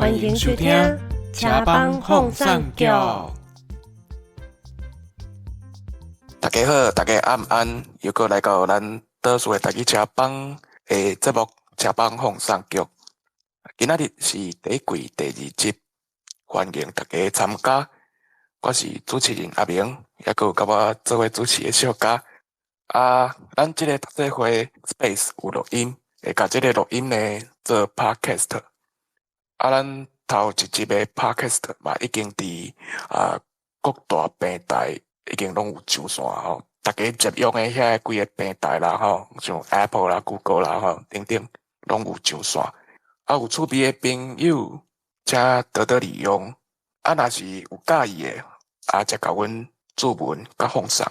歡迎收聽《車幫放送局》。大家好，大家晚安，又閣來到咱倒數的台語車幫的節目《車幫放送局》。今仔日是第一季第二集，歡迎大家參加。我是主持人阿明，猶閣有佮我做伙主持的小嘉。啊，咱這个讀冊會 Space 有錄音，會共這个錄音呢做 Podcast。啊，咱頭一集的 Podcast 嘛已經佇各大平台已經攏有上線吼，大家常用的遐幾个平台啦吼，像 Apple 啦、Google 啦吼等等，攏有上線。啊，有趣味的朋友，請多多利用。啊，若是有佮意的，啊，才共阮注文佮放送。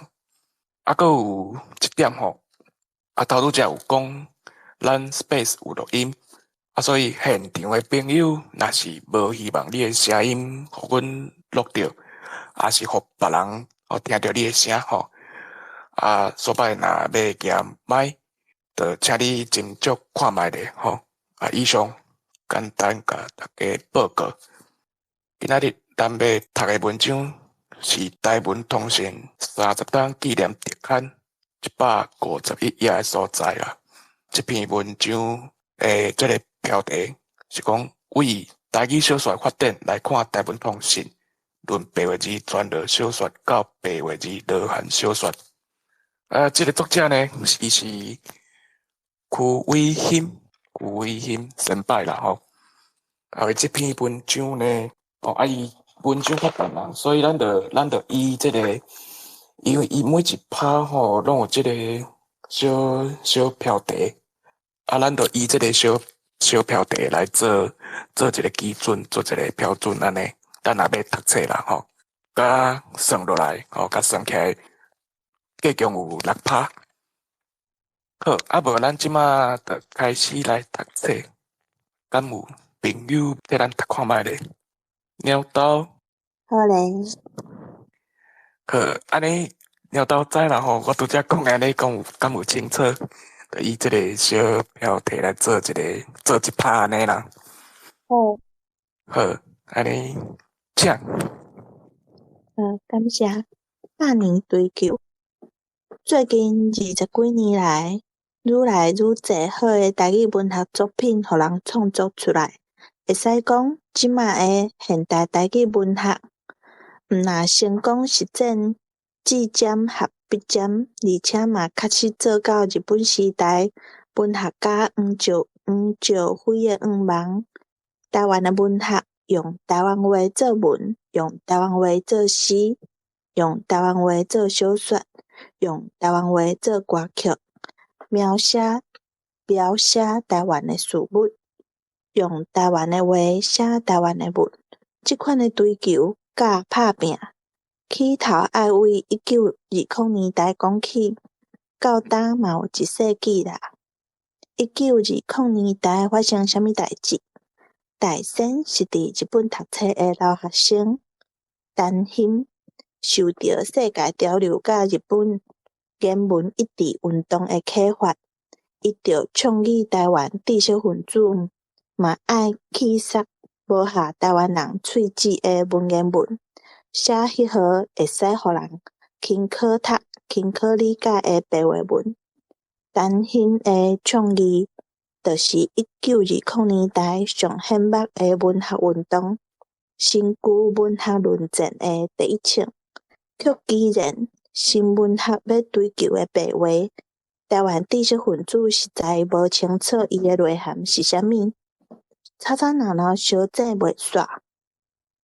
啊，閣有一點吼，啊，頭拄才有講，咱 Space 有錄音，啊，所以現場的朋友若是無希望你的聲音予阮錄著，抑是予別人予聽著你的聲吼，啊，所擺若欲舉麥，就請你斟酌看覓咧吼。啊，以上簡單共大家報告。今仔日咱欲讀的文章是《台文通訊三十冬紀念特刊》151頁的所在啦。這篇文章的這个標題是講，為台語小說發展來看台文通訊，論白話字全羅小說到白話字羅漢小說。啊，這个作者呢，伊是區偉興，區偉興先輩啦吼。啊，這篇文章呢，哦，啊伊文章較長啦，所以咱就依這个，因為伊每一拍吼攏有這个小小標題，啊，咱就依這个小小標題來做一个基準，做一个標準按呢。咱若欲讀冊啦吼，佮算落來吼，佮算起來，計共有六拍。好，啊無咱這馬就開始來讀冊，敢有朋友替咱讀看覓咧？貓豆。好咧。好，按呢貓豆知啦吼，我拄才講按呢講有敢有清楚？就以這个小標題來做一个做一拍按呢啦。好。好，按呢，請。感謝。百年追求，最近二十幾年來，愈來愈濟好的台語文學作品予人創作出來。會使講，這馬的現代台語文學，毋若成功實踐紙尖合筆尖，而且嘛確實做到日本時代文學家黃紹輝的願望。台灣的文學用台灣話做文，用台灣話做詩，用台灣話做小說，用台灣話做歌曲，描寫台灣的事物，用台灣的話寫台灣的文。這款的追求佮拍拚，起頭愛對1920年代講起，到今嘛有一世紀啦。1920年代發生啥物代誌？大先是佇日本讀冊的留學生陳馨，受著世界潮流佮日本言文一致運動的啟發，伊就倡議台灣知識分子嘛愛棄捒無合台灣人喙齒的文言文，寫彼號會使予人輕可讀、輕可理解的白話文。陳馨的倡議，就是1920年代上顯目的文學運動——新舊文學論戰的第一槍。卻既然新文學欲追求的白話，台灣知識分子實在無清楚伊的內涵是啥物，吵吵鬧鬧相爭袂煞。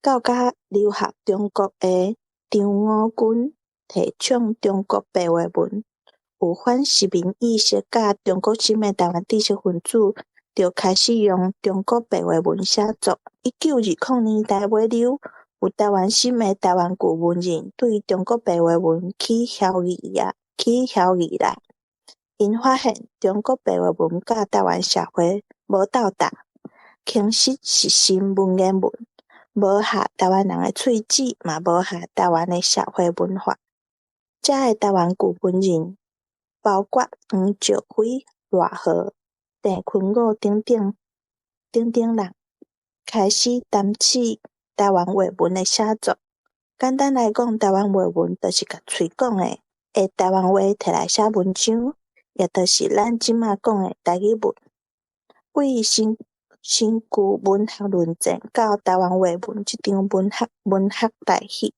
到佮留學中國的張五軍提倡中國白話文，有反殖民意識佮中國心的台灣知識分子，就開始用中國白話文寫作。1920年代尾溜，有台灣心的台灣舊文人對中國白話文起懷疑啊，起懷疑啦。𪜶發現中國白話文佮台灣社會無鬥搭，其實是新文言文，無合台灣人的喙齒，嘛無合台灣的社會文化。遮的台灣舊文人，包括黃紹輝、賴和、鄭坤五等等等等人，開始擔起台灣話文的寫作。簡單來講，台灣話文就是共喙講的台灣話提來寫文章，也就是咱這馬講的台語文。為新新舊文學論戰到台灣話文這場文學大戲，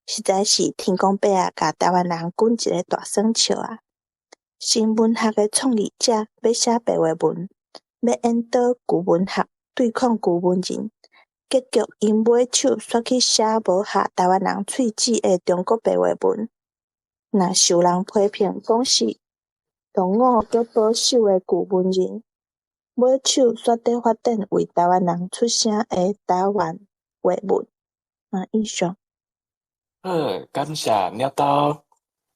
實在是天公伯仔共台灣人滾一个大耍笑啊！新文學的創立者欲寫白話文，欲引導舊文學對抗舊文人，結局𪜶尾手煞去寫無合台灣人喙齒的中國白話文。若受人批評講是落伍閣保守的舊文人，尾手煞佇發展為台灣人出聲的台灣話文。啊，以上。好，感謝鳥豆，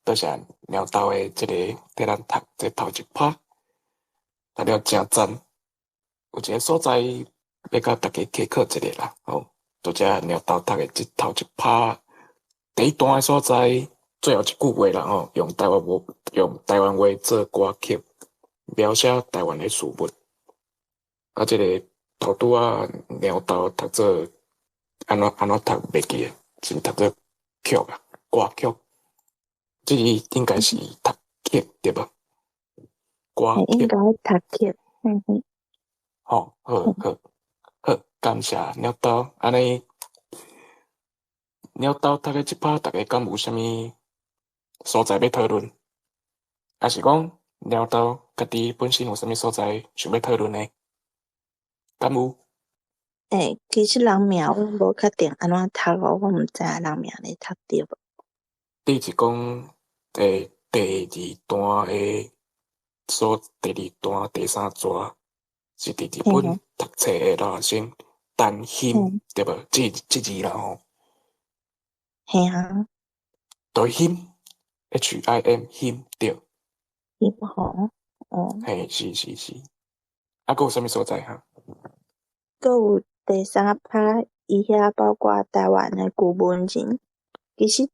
多謝鳥豆的這个替咱讀這頭一趴，讀了誠讚。有一个所在欲共大家稽考一下啦，吼，拄才鳥豆讀的這頭一趴，第一段的所在，最後一句話啦吼，用台灣話做歌曲，描寫台灣的事物。啊，這个頭拄仔鳥豆讀做按怎按怎讀袂記得，是毋讀做曲啊？歌曲，這个應該是讀曲對無？歌曲應該讀曲，嗯嗯。吼，好好好，感謝鳥豆，按呢鳥豆讀的這趴，大家敢有啥物所在欲討論？抑是講鳥豆家己本身有啥物所在想欲討論的？敢有？欸，其實人名我無確定按怎讀哦，我毋知影人名咧讀著無。你是講第二段的所第二段第三段是佇日本讀冊的留學生陳馨對無？這字啦吼。嘿啊。對馨，H I M 馨對。馨吼，哦。嘿，是是是。啊，閣有啥物所在哈？閣有第三趴，伊遐包括台灣的舊文人，其實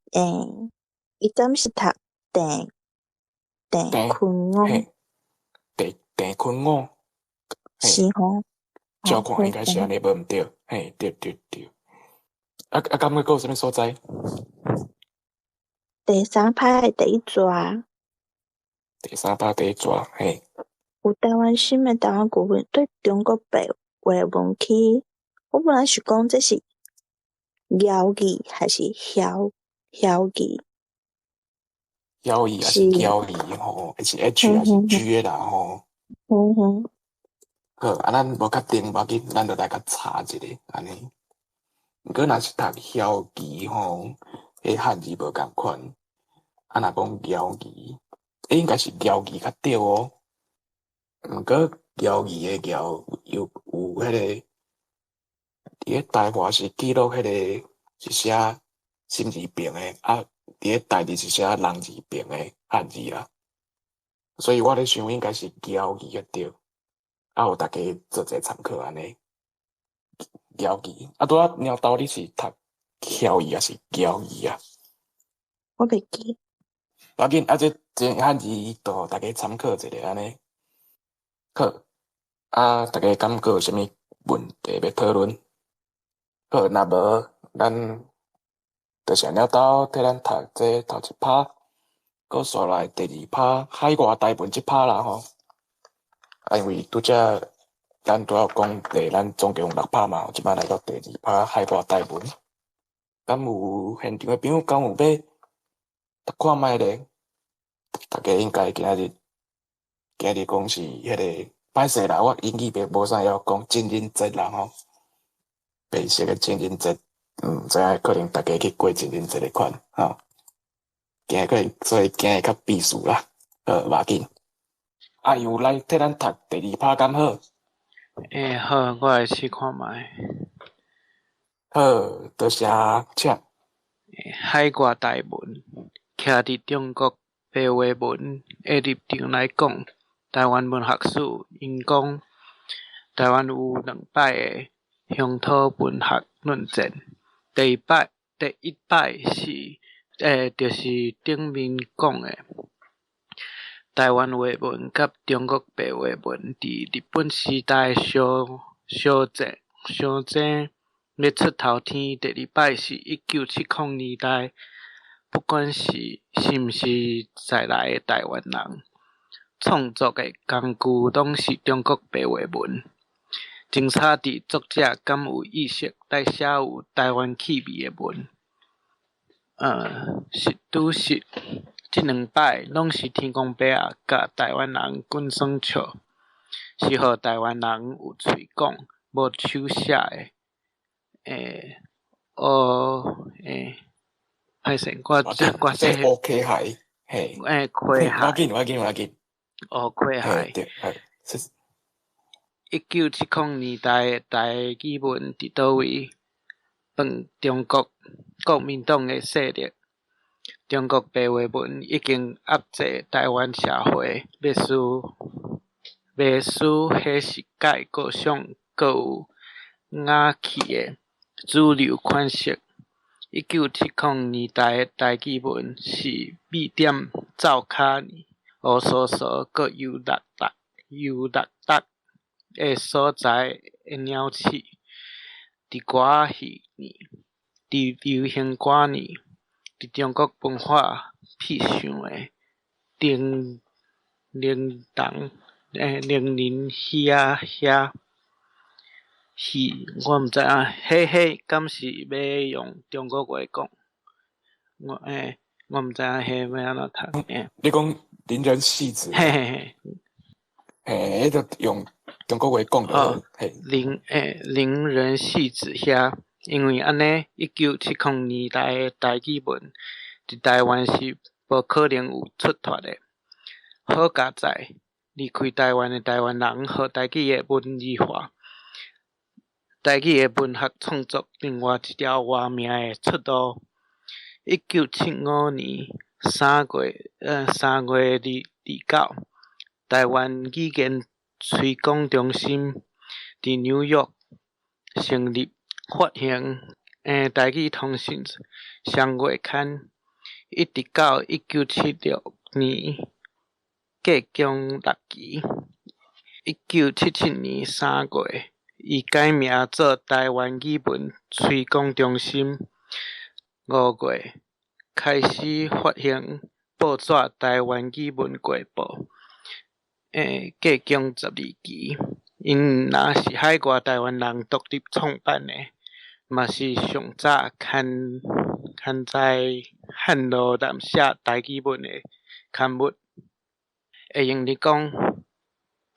伊敢是讀鄭鄭坤五？鄭坤五。是吼。照看應該是按呢無毋對，嘿，對對對。啊啊，敢閣閣有啥物所在？第三趴的第一逝。第三趴第一逝，嘿。有台灣新的台灣舊文對中國白話文去，我本來是講這是妖語還是曉曉語？曉語還是曉語吼？是 H 還是 G 的啦吼？嗯哼。好，啊，咱無確定，無要緊，咱就來共查一下，按呢。毋過若是讀曉語吼，彼漢字無仝款。啊，若講曉語，應該是曉語較對哦。毋過曉語的曉有彼个，佇咧台話是記錄彼个是寫心字旁的，啊，佇咧台字是寫人字旁的漢字啦。所以我咧想應該是曉語較對。啊，予大家做一个參考按呢。曉語，啊，拄仔鳥豆你是讀曉語抑是曉語啊？我袂記。無要緊，啊，這漢字就予大家參考一下按呢。好，啊，大家敢閣有啥物問題欲討論？好，若無，咱多謝鳥豆替咱讀這頭一趴，閣紲來第二趴海外台文這趴啦吼。啊，因為拄才咱拄仔有講咱總共有六趴嘛，這擺來到第二趴海外台文。敢有現場的朋友敢有欲讀看覓咧？大家應該今仔日講是彼个歹勢啦，我英語袂無啥會曉講，情人節啦吼，白色的情人節，毋知影可能大家去過情人節的款吼。今日可能所以今日較避暑啦，好，無要緊。阿尤來替咱讀第二趴敢好？欸，好，我來試看覓。好，多謝，請。海外台文，徛佇中國白話文的立場來講，台灣文學史𪜶講台灣有兩擺的鄉土文學論戰。第一擺是，就是頂面講的台灣話文佮中國白話文佇日本時代相相戰傷精欲出頭天，第二擺是1970年代，不管是毋是在來的臺灣人，創作的工具攏是中國白話文。真彩佇作者敢有意識來寫有臺灣氣味的文。實拄實，這兩擺攏是天公伯仔共臺灣人滾耍笑，是予臺灣人有喙講無手寫的。哦，歹勢，我這烏溪海，嘿，溪海，無緊，無緊，無緊。烏溪海。對，係。1970年代的台語文佇佗位？傍中國國民黨的勢力，中國白話文已經壓制臺灣社會，袂輸袂輸彼是蓋高尚閣有雅氣的主流款式。1970年代的台語文是米店灶跤爾烏趖趖閣油搦搦油搦搦的所在的鳥鼠。佇歌仔戲呢，佇流行歌呢，佇中國文化翕相的丁玲童玲玲戲仔遐戲，我毋知影，彼敢是欲用中國話講？我毋知影彼欲按怎讀。你講伶人戲子？嘿嘿嘿。嘿，彼個用中國話講就好。嘿。伶人戲子遐，因為按呢，1970年代的台語文佇臺灣是無可能有出脫的。好佳哉，離開臺灣的臺灣人，予台語的文字化，台語的文學創作另外一條活命的出路。1975年3月29，臺灣語言推廣中心佇紐約成立，發行台語通訊雙月刊，一直到1976年計共六期。1977年3月，伊改名做臺灣語文推廣中心。5月開始發行報紙《臺灣語文月報》，計共12期。𪜶毋但是海外臺灣人獨立創辦的，嘛是上早刊載漢羅南寫台語文的刊物。會用得講，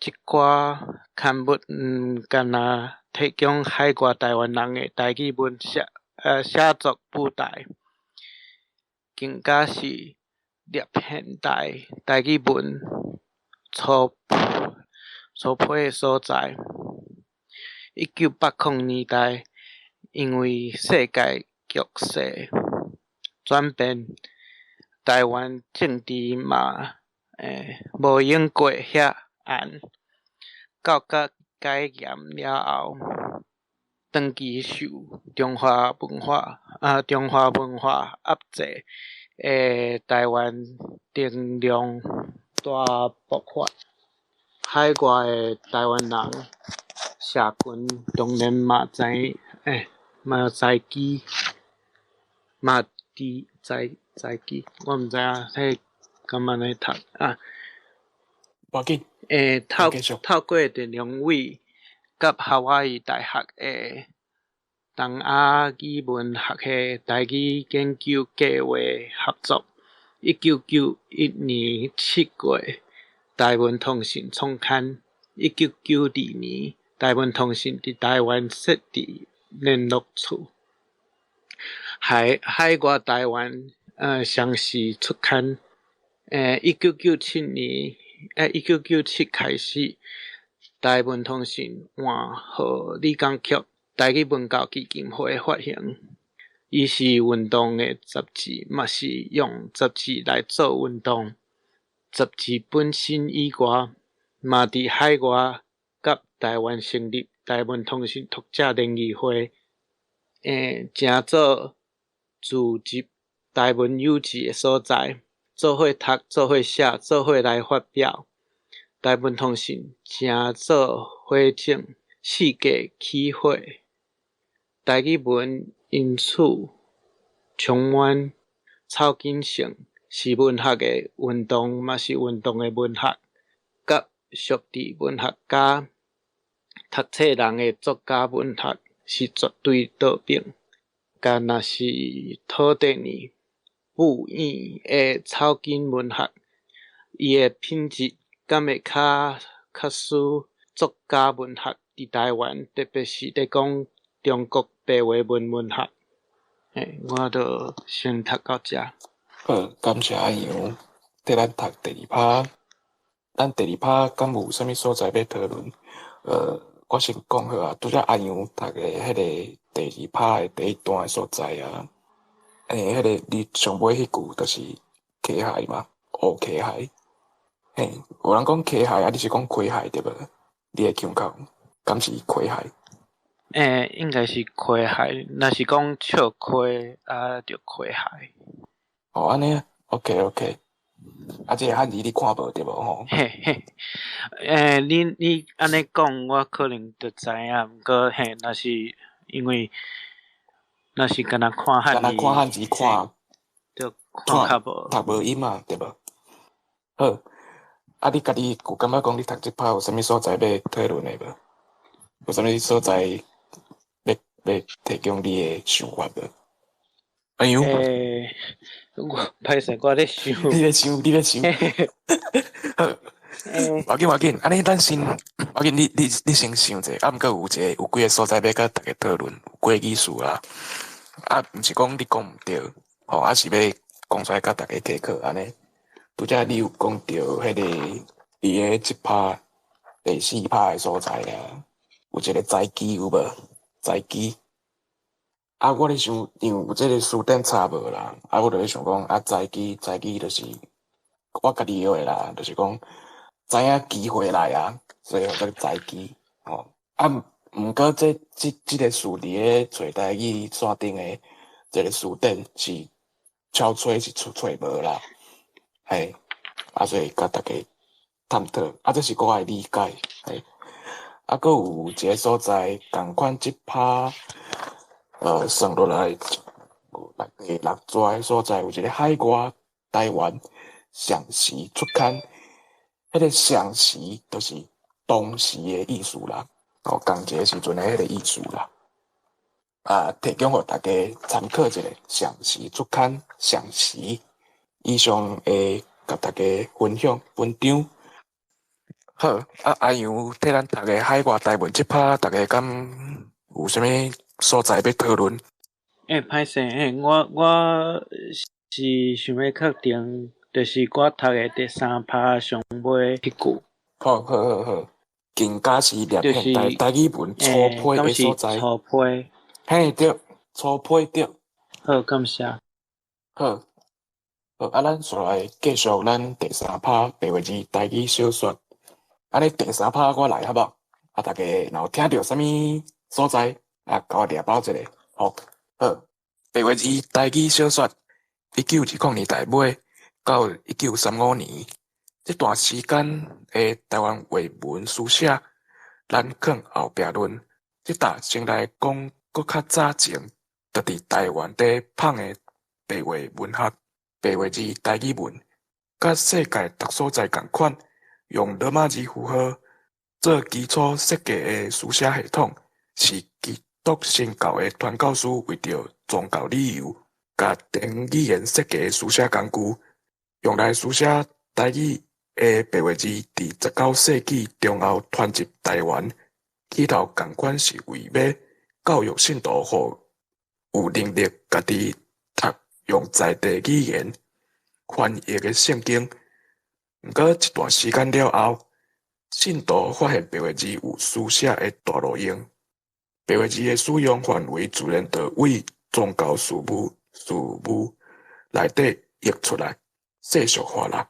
這寡刊物毋干焦提供海外臺灣人的台語文寫作舞台，更加是立現代台語文初批的所在。1980年代，因為世界局勢轉變，臺灣政治嘛無閒過遐絚，到甲解嚴了後，長期受中華文化壓制的臺灣能量大爆發，海外的臺灣人社群當然嘛知嘛知記嘛知知知記，我毋知影彼敢按呢讀啊。無要緊。透過鄭良偉佮夏威夷大學的東亞語文學系台語研究計畫合作，1991年7月，台文通訊創刊。1992年，台文通訊佇臺灣設置聯絡處。海外臺灣雙時出刊。1997年，1997開始，台文通訊換予李江菊台語文教基金會發行。伊是運動的雜誌，嘛是用雜誌來做運動。雜誌本身以外，嘛佇海外佮臺灣成立台文通訊讀者聯誼會，成做聚集台文友誼的所在，做伙讀、做伙寫、做伙來發表。台文通訊成做火種，四界起火。台語文因此充滿草根性，是文學的運動，嘛是運動的文學，佮熟知文學家、讀冊人的作家文學是絕對倒反。敢若是土地呢布影的草根文學，伊的品質敢會較較輸作家文學佇台灣，特別是咧講中國白話文文學。嘿，我就先讀到遮。好，感謝阿楊綴咱讀第二趴。咱第二趴敢有啥物所在欲討論？我先講好啊，拄才阿楊讀的彼个第二趴的第一段的所在啊，彼个你上尾彼句就是溪海嘛，烏溪海。嘿，有人講溪海啊，你是講溪海對無？你的腔口敢是溪海？應該是溪海，若是講笑溪啊，就溪海。哦，按呢啊，OK OK。啊，這个漢字你看無對無吼？嘿嘿，你按呢講，我可能就知影，毋過嘿，若是因為若是干焦看漢字，干焦看漢字看，就看較無讀無音啊，對無？好，啊，你家己有感覺講你讀這趴有啥物所在欲討論的無？有啥物所在欲提供你的想法無？哎呦！我歹勢，我咧想。你咧想，你咧想。好，無要緊，無要緊，按呢咱先，無要緊，你先想者，啊，毋過有一个有幾个所在欲佮大家討論，有幾个意思啦。啊，毋是講你講毋對，吼，啊是欲講出來佮大家稽考按呢。拄才你有講著彼个佇个這趴第四趴的所在啊，有一个載機有無？載機。啊，我咧想，因為有這個辭典查無啦，啊，我就咧想講，啊，載機載機就是我家己學的啦，就是講知影機會來啊，所以號做載機，吼。啊，毋過這個詞佇咧揣台語線頂的這個辭典是超揣是揣無啦，嘿，啊，所以佮大家探討，啊，這是我的理解，嘿。啊，閣有一个所在仝款這趴。算落來，六第六逝的所在有一个海外台灣上時出刊，彼个上時就是當時的意思啦，哦，仝一个時陣的彼个意思啦。啊，提供予大家參考一下，上時出刊上時，以上會共大家分享文章。好，啊，阿楊替咱讀个海外台文這趴，大家敢有啥物所在欲討論？欸，歹勢，欸，我是想欲確定，就是我讀的第三趴上尾彼句。好好好好，更加是掠現代台語文粗批的所在。粗批。嘿，對，粗批對。好，感謝。好，好，啊，咱紲來繼續咱第三趴白話字台語小說。按呢第三趴我來好無？啊，大家若有聽著啥物所在？啊，共我掠包一下，好，好。白話字台語小說，1920年代尾到1935年這段時間的台灣話文書寫，咱囥後壁論。這搭先來講閣較早前，就佇台灣佇麭的白話文學、白話字台語文，佮世界逐所在仝款，用羅馬字符號做基礎設計的書寫系統，是基督新教的傳教士為著宗教理由，共電語言設計的書寫工具，用來書寫台語的白話字，佇19世紀中後傳入台灣，起頭仝款是為欲教育信徒，予有能力家己讀用在地語言翻譯的聖經。毋過一段時間了後，信徒發現白話字有書寫的大路用。白話字的使用範圍自然就為宗教事務內底溢出來，世俗化啦。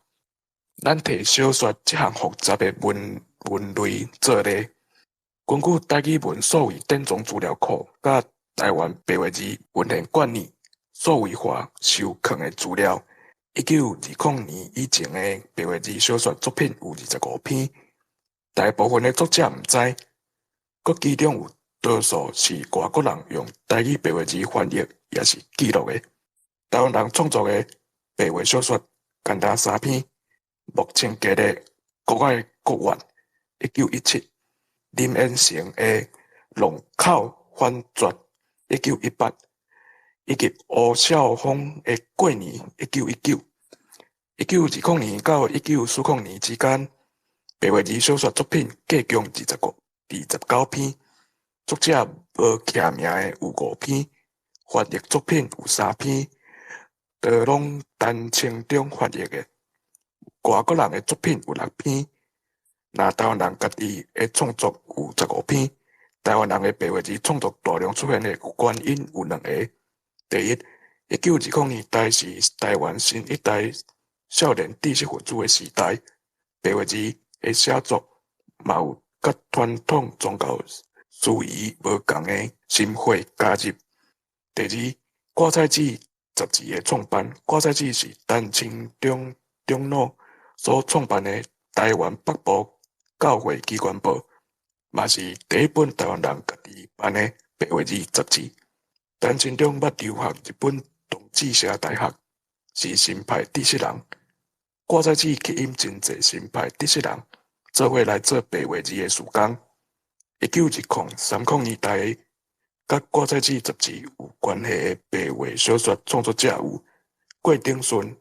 咱提小說這項複雜的文類做例，根據台語文數位典藏資料庫佮台灣白話字文獻館內數位化收藏的資料，1920年以前的白話字小說作品有25篇，大部分的作者毋知，閣其中有多數是外國人用台語白話字翻譯，抑是記錄的。台灣人創作的白話小說，干焦三篇：莫清杰的《國愛國怨》（1917），林延成的《浪口反絕》（1918），以及吳少峰的《過年》（1919）。1920年到1940年之間，白話字小說作品計共29篇，作者無署名的有五篇，翻譯作品有三篇，都攏陳清忠翻譯的。外國人的作品有六篇，若台灣人家己的創作有15篇。台灣人的白話字創作大量出現的原因有兩个：第一，1920年代是台灣新一代少年知識分子的時代，白話字的寫作嘛有佮傳統宗教思維無仝的心血加入。第二，掛菜子雜誌的創辦，掛菜子是陳清忠長老所創辦的台灣北部教會機關報，嘛是第一本台灣人家己辦的白話字雜誌。陳清忠捌留學日本同志社大學，是新派知識人。掛菜子吸引真濟新派知識人做伙來做白話字的事工。1920、30年代，佮掛菜子雜誌有關係的白話小說創作者有郭鼎順、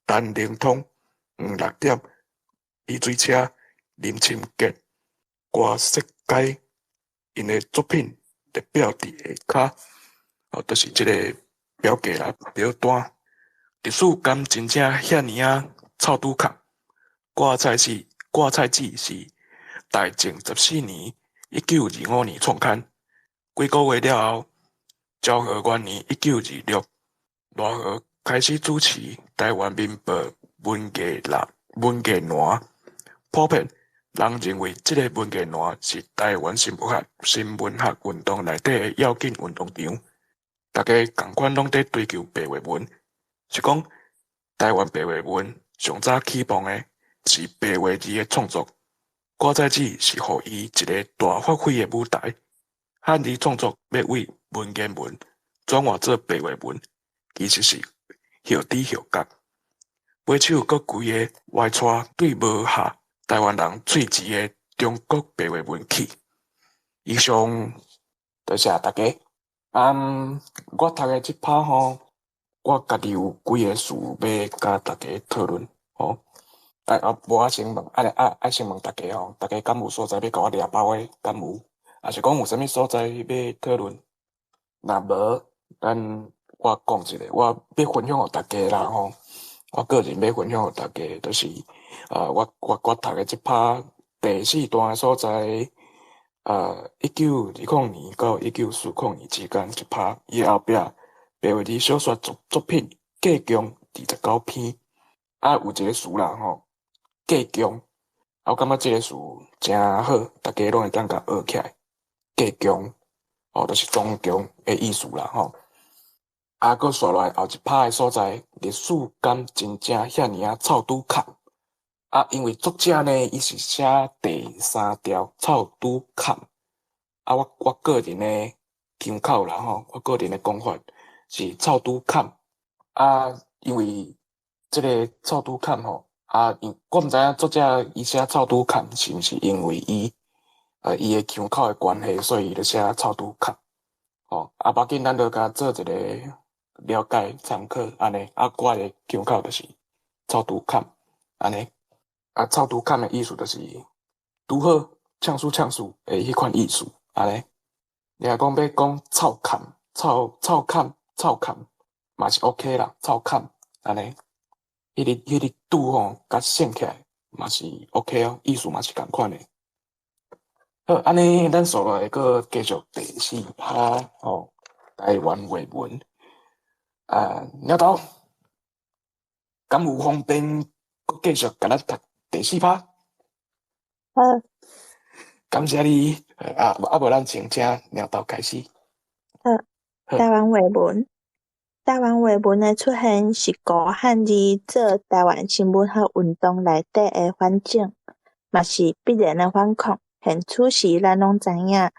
陳靈通、黃六點、李水車、林欽杰、郭雪佳，𪜶的作品列表佇下跤，哦，就是這个表格啦，表單。歷史敢真正遐爾仔臭拄崁？掛菜子是大正14年（1925年）創刊，幾个月了後，昭和元年（1926），賴和開始主持台灣民報文藝欄文藝欄。普遍人認為，這个文藝欄是台灣新文學運動內底的要緊運動場。大家仝款攏佇追求白話文，是講台灣白話文上早起步的是白話字的創作。掛菜子是予伊一个大發揮的舞台。漢字創作欲為文言文轉換做白話文，其實是後知後覺。尾手閣規个歪掣對無合台灣人喙舌的中國白話文去。以上，多謝大家。嗯，我讀的這趴吼，我家己有幾个事欲佮大家討論吼。啊啊，無我先問，啊啊愛先問大家吼，大家敢有所在欲共我掠包的？敢有？抑是講有啥物所在欲討論？若無，咱我講一下，我欲分享予大家啦吼。我個人欲分享予大家，就是啊，我讀的這趴第四段的所在，1920年到1940年之間這趴，伊後壁白話字小說作品計共29篇，啊，有一个詞啦吼，計共，啊，我感覺這个詞誠好，大家攏會當共學起來。計共，哦，就是總共的意思啦吼。啊，閣紲落來後一趴的所在，歷史敢真正遐爾仔臭拄崁？啊，因為作者呢，伊是寫第三調臭拄崁。啊，我個人的腔口啦吼，我個人的講法是臭拄崁。啊，因為這个臭拄崁吼，啊，因我毋知影作者伊寫臭拄崁是毋是因為伊的腔口的關係，所以伊就寫臭拄崁。吼，啊，無要緊，咱就共做一个了解參考按呢。啊，我的腔口就是臭拄崁按呢。啊，臭拄崁的意思就是拄好嗆死嗆死的彼款意思，按呢。你若講欲講臭崁、臭臭崁、臭崁，嘛是 OK 啦，臭崁按呢。彼个拄吼，共省起來嘛是 OK 哦，意思嘛是仝款的。好，按呢，咱紲落來閣繼續第四趴吼，台灣話文。啊，領導，敢有方便閣繼續共咱讀第四趴？好。感謝你。啊，啊無咱先請領導開始。好，台灣話文，台灣話文的出現是古漢字做台灣新文學運動內底的反省，嘛是必然的反抗。現此時，咱攏知影，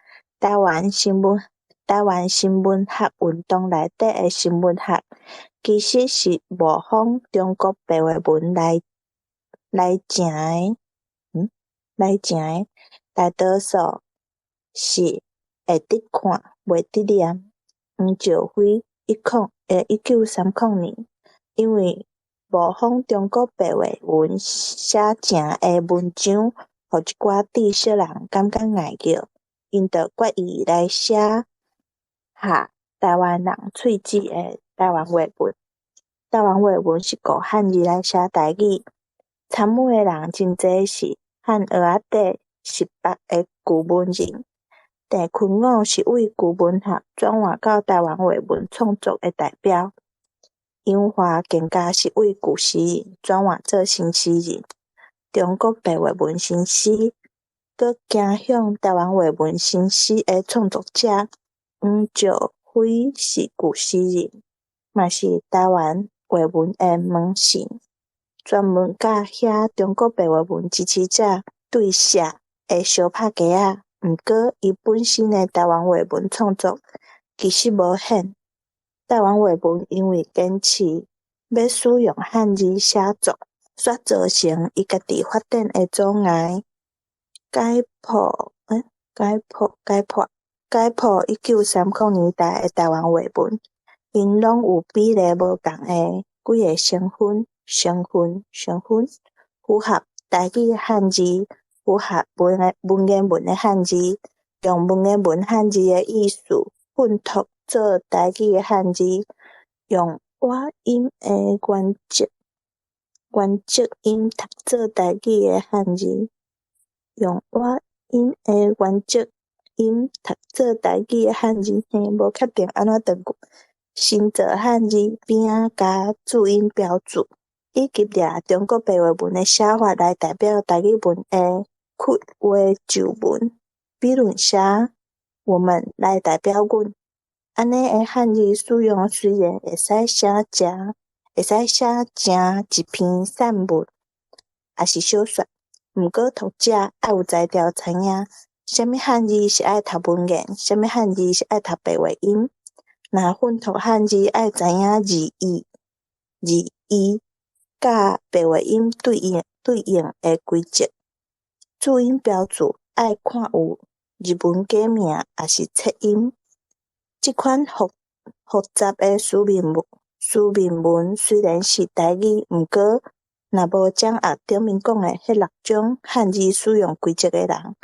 台灣新文學運動內底的新文學，其實是模仿中國白話文來成的，來成的，大多數是會得看，袂得唸。黃兆輝1930年，因為模仿中國白話文寫成的文章，予一寡知識人感覺礙腳，𪜶就決意來寫合台灣人喙齒的台灣話文。台灣話文是顧漢字來寫台語，參與的人真濟是漢學仔底十八的舊文人。鄭坤五是為舊文學轉換到台灣話文創作的代表。楊華更加是為舊詩人轉換做新詩人。中國白話文新詩，閣走向台灣話文新詩的創作者黃兆輝是舊詩人，嘛是台灣話文的門神，專門佮遐中國白話文支持者對射的相拍雞仔。毋過，伊本身的台灣話文創作其實無顯。台灣話文因為堅持欲使用漢字寫作，煞造成伊家己發展的阻礙。解剖1930年代的台灣話文，𪜶攏有比例無仝的幾个成分，符合台語漢字，符合文言文的漢字，用文言文漢字的意思訓讀做台語的漢字，用倚音的原則音讀做台語的漢字，用倚音的原則音讀做台語的漢字，嘿，無確定按怎斷句。新造漢字邊仔加注音標註，以及掠中國白話文的寫法來代表台語文的刻畫咒文，比如寫我們來代表阮。按呢的漢字使用雖然會使寫成一篇散文，抑是小說，毋過讀者愛有才調知影，啥物漢字是愛讀文言，啥物漢字是愛讀白話音。若訓讀漢字愛知影字義佮白話音對應的規則。注音標註愛看有日文假名抑是切音。這款複雜的書面文雖然是台語，毋過若無掌握頂面講的彼六種漢字使用規則的人，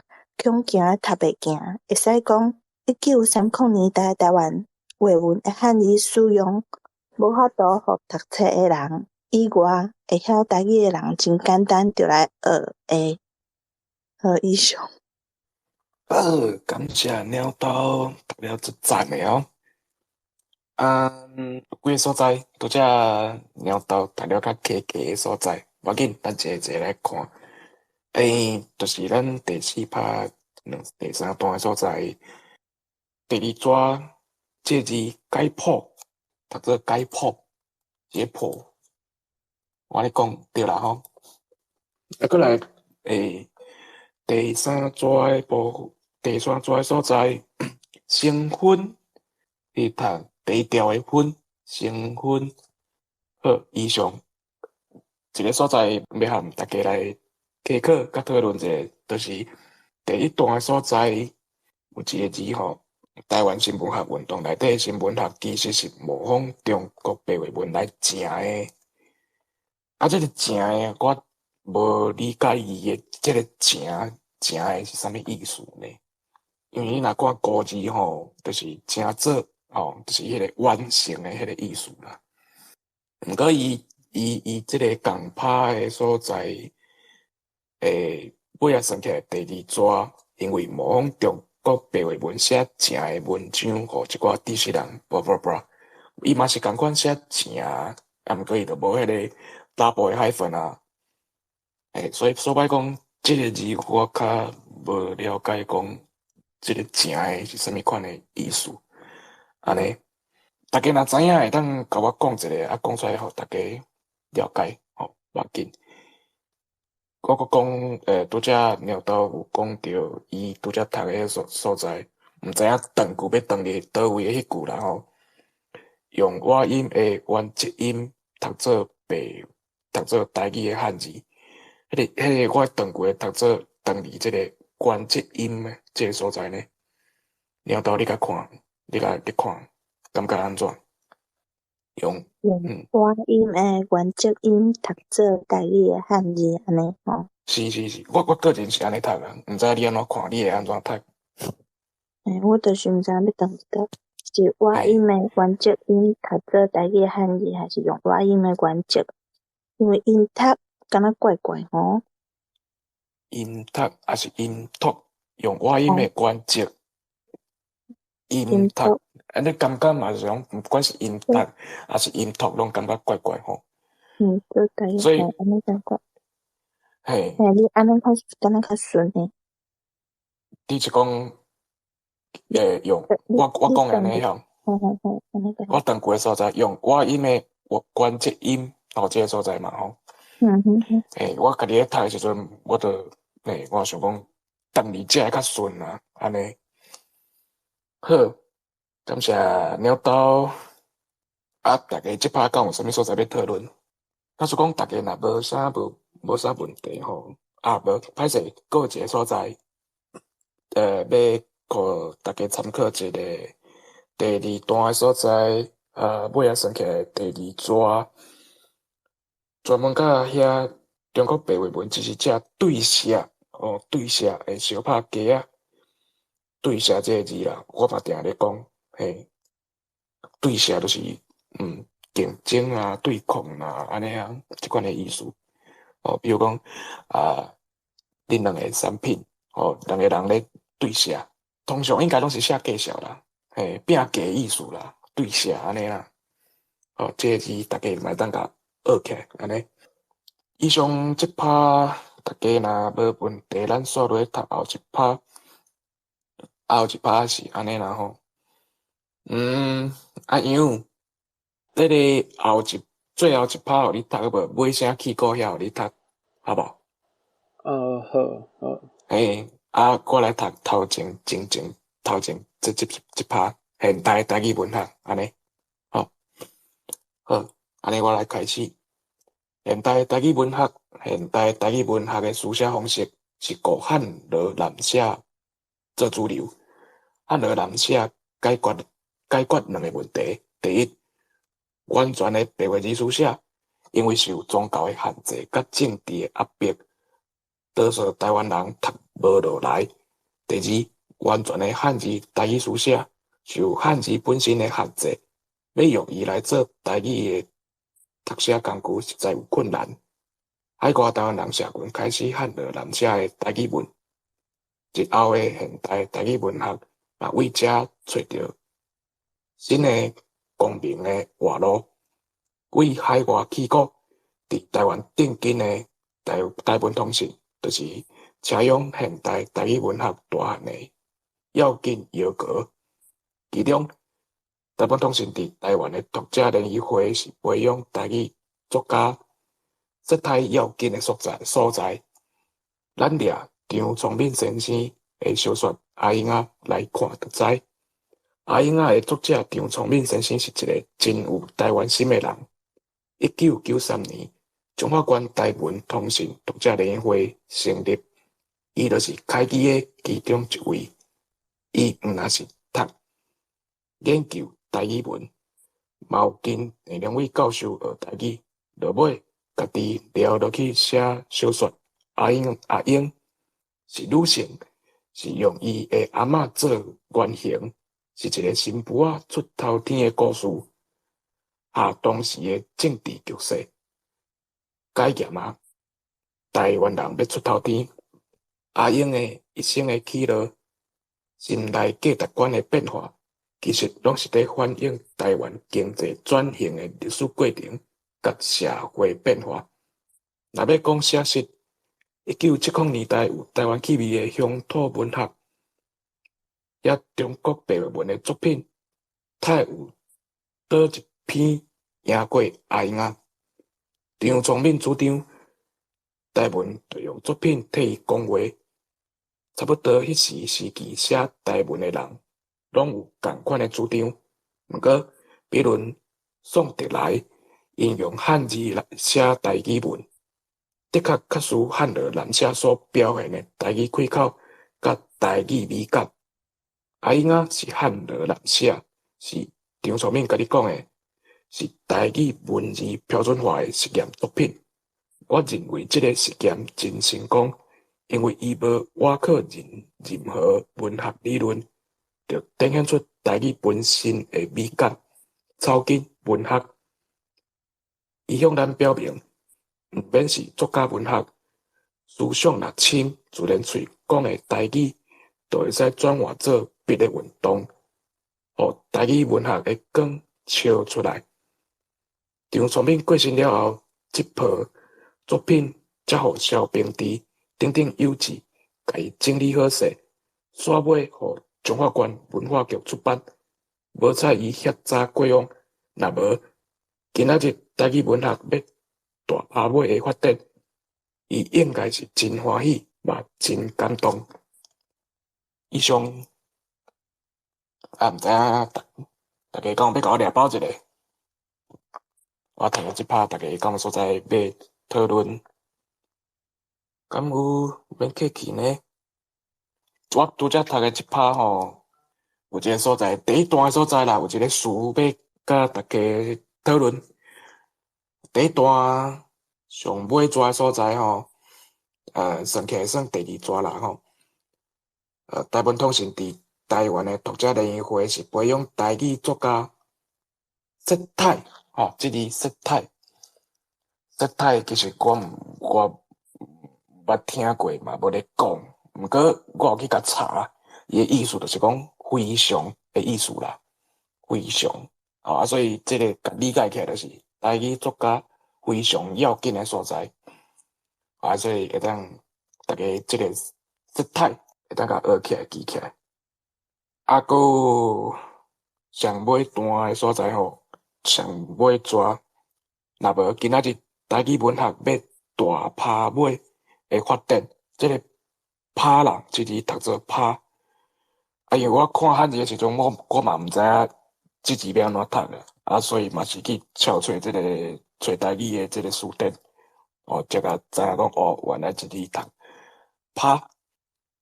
恐驚讀袂行。會使講，1930年代台灣話文的漢字使用，無法度予讀冊的人以外，會曉台語的人真簡單就來學的。好，以上。好，感謝鳥豆讀了足讚的哦。有幾个所在，拄才鳥豆讀了較低低的所在，無要緊，咱一个一个來看。就是咱第四拍第三段的所在，第二逝這字解剖，讀做解剖，解剖。我按呢講對啦吼。啊，閣來，第三逝的部分，第三逝的所在，成分，伊讀低調的分，成分。好，以上一个所在欲和大家來稽考佮討論一下，就是第一段的所在有一个字吼，台灣新文學運動內底的新文學其實是模仿中國白話文來成的。啊，這个成的我無理解伊的這个成的是啥物意思呢？因為你若看古字吼，就是成做吼，就是彼个完成的彼个意思啦。毋過伊這个仝拍的所在，尾仔算起來第二逝，因為模仿中國白話文寫成的文章，予一寡知識人，blah blah blah，伊嘛是仝款寫成，啊，毋過伊就無彼个 double 的 hyphen 啊。所以所擺講，這个字我較無了解，講這个成的是啥物款的意思。按呢，大家若知影會當共我講一下，啊，講出來予大家了解，吼，無要緊。我閣講，拄才鳥豆有講著，伊拄才讀的所在，毋知影斷句欲斷佇佗位的彼句啦吼。用倚音的原則音讀做白，讀做台語的漢字。彼個我斷句會讀做斷佇這個原則音的這个所在呢。領導你共看，你看，感覺按怎？用用倚音的原則音讀做台語的漢字，按呢吼？是是是，我個人是按呢讀啊，毋知你按怎看？你會按怎讀？欸，我就是毋知影欲斷佇佗，是倚音的原則音讀做台語的漢字，還是用倚音的原則？因為音讀敢若怪怪吼。音讀抑是音讀？用倚音的原則音讀，按呢感覺嘛是講，毋管是音讀抑是音讀，攏感覺怪怪吼。嗯，做台語所以按呢感覺。嘿。嘿，你按呢較敢若較順呢？你是講，用我講的按呢樣？嘿嘿嘿，按呢。我斷句的所在用倚音的原則音，吼，這个所在嘛吼。欸，我家己咧讀的時陣，我就，欸，我想講，斷佇遮會較順啊，按呢。好，感謝鳥兜。啊，大家這擺敢有啥物所在欲討論？假使講大家若無啥問題吼，啊無，歹勢，閣有一个所在，欲予大家參考一个第二段的所在，尾仔算起來第二逝，專門佮遐中國白話文支持者對射，哦，對射的相拍雞仔，對射這个字啦，我嘛定咧講，嘿，對射就是競爭啊、對抗啊，按呢啊，這款的意思。哦，比如講啊，恁兩個產品，哦，兩个人咧對射，通常應該攏是寫介紹啦，嘿，拼價意思啦，對射按呢啦。哦，這个字大家嘛會當共學起來，按呢。以上這趴大家若無問題，咱煞落去讀後一趴，後一趴是按呢啦吼。阿楊，這個最後一趴予你讀好無？尾聲起鼓遐予你讀，好無？好好。嘿，啊，我來讀頭前、前前、頭前這趴現代台語文學，按呢，好，好，按呢我來開始。現代台語文學，現代台語文學的書寫方式是顧漢羅濫寫做主流。漢羅濫寫解決兩个問題：第一，完全的白話字書寫，因為受宗教的限制佮政治的壓迫，多數台灣人讀無落來；第二，完全的漢字台語書寫，受漢字本身的限制，欲用伊來做台語的讀寫工具，實在有困難。海外台灣人社群開始漢羅濫寫的台語文，日後的現代台語文學嘛為這揣著新的光明的活路。為海外起鼓，佇台灣頂緊的台文通訊，就是採用現代台語文學大漢的要緊要格。其中，台文通訊佇台灣的讀者聯誼會是培養台語作家說台要緊的所在所在。咱掠張聰敏先生的小說《阿英仔》來看就知。阿英仔的作者張聰敏先生是一个真有台灣心的人。1993年，彰化縣台文通訊讀者聯誼會成立，伊就是開基的其中一位。伊毋但是讀研究台語文，嘛有跟鄭良偉教授學台語，落尾家己撩落去寫小說。阿英阿英是女性，是用伊的阿嬤做原型，是一个新婦仔出頭天的故事。下當時的政治局勢，改嚴啊！台灣人欲出頭天，阿英的一生的起落，心內價值觀的變化，其實攏是佇反映台灣經濟轉型的歷史過程佮社會變化。若欲講寫實，1970年代有台灣氣味的鄉土文學，抑中國白話文的作品，太有佗一篇贏過阿英仔。張聰敏主張台文就用作品替伊講話，差不多彼時時期寫台文的人，攏有仝款的主張。毋過，比論宋德來應用漢字來寫台語文，的確較輸漢羅南寫所表現的台語開口佮台語美感。阿英仔是漢羅南寫，是張聰敏共你講的，是台語文字標準化的實驗作品。我認為這个實驗真成功，因為伊無倚靠任何文學理論，就展現出台語本身的美感、草根文學。伊向咱表明，毋免是作家文學，思想若深，自然喙講的台語，就會使轉換做筆的運動，予台語文學的光照出來。張聰敏過身了後，這部作品才予蕭平治等等有志，共伊整理好勢，煞尾予彰化縣文化局出版。無彩伊遐早過往，若無今仔日台語文學欲大拍尾的發展，伊應該是真歡喜，嘛真感動。以上，啊，毋知影大家敢有欲共我掠包一下？我讀到這拍，大家敢有所在欲討論？敢有免客氣呢？我拄才讀的這拍吼，有一个所在，第一段的所在啦，有一个詞欲佮大家討論。第一段上尾逝的所在吼，算起來算第二逝啦吼。台文通訊佇台灣的讀者聯誼會是培養台語作家說太吼，這字說太，說太其實我毋我毋捌聽過嘛，無咧講。毋過我有去共查，伊的意思就是講非常的意思啦，非常，吼啊，所以這个共理解起來就是台語作家非常要緊的所在，啊，所以會當大家這个說太會當共學起來記起來。啊，閣有上尾段的所在吼，上尾逝，若無今仔日台語文學欲大拍尾的發展，這个拍啦，這字讀做拍。啊，因為我看漢字的時陣，我嘛毋知影這字欲按怎讀啦，啊，所以嘛是去俏揣這个揣台語的這个辭典，哦，才共知影講哦，原來這字讀拍，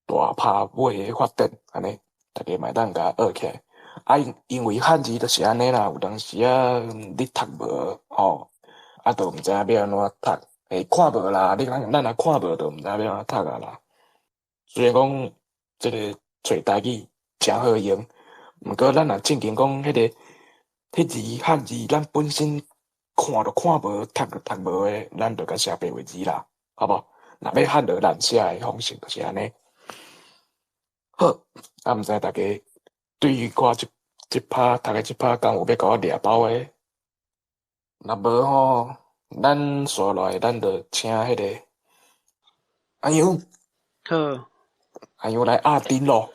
大拍尾的發展，按呢，大家嘛會當共學起來。啊，因為漢字就是按呢啦，有當時仔你讀無吼，啊，就毋知影欲按怎讀，欸，看無啦，你講咱若看無，就毋知影欲按怎讀啊啦。雖然講這个揣台語誠好用，毋過咱若正經講彼个彼字漢字，咱本身看都看無，讀都讀無的，咱就共寫白話字啦，好無？若欲漢羅難寫的方式就是按呢。好，啊，毋知大家對於我這拍讀的這拍，敢有欲共我掠包的？若無吼，咱紲落來，咱就請彼个阿楊，好，阿楊來壓陣咯。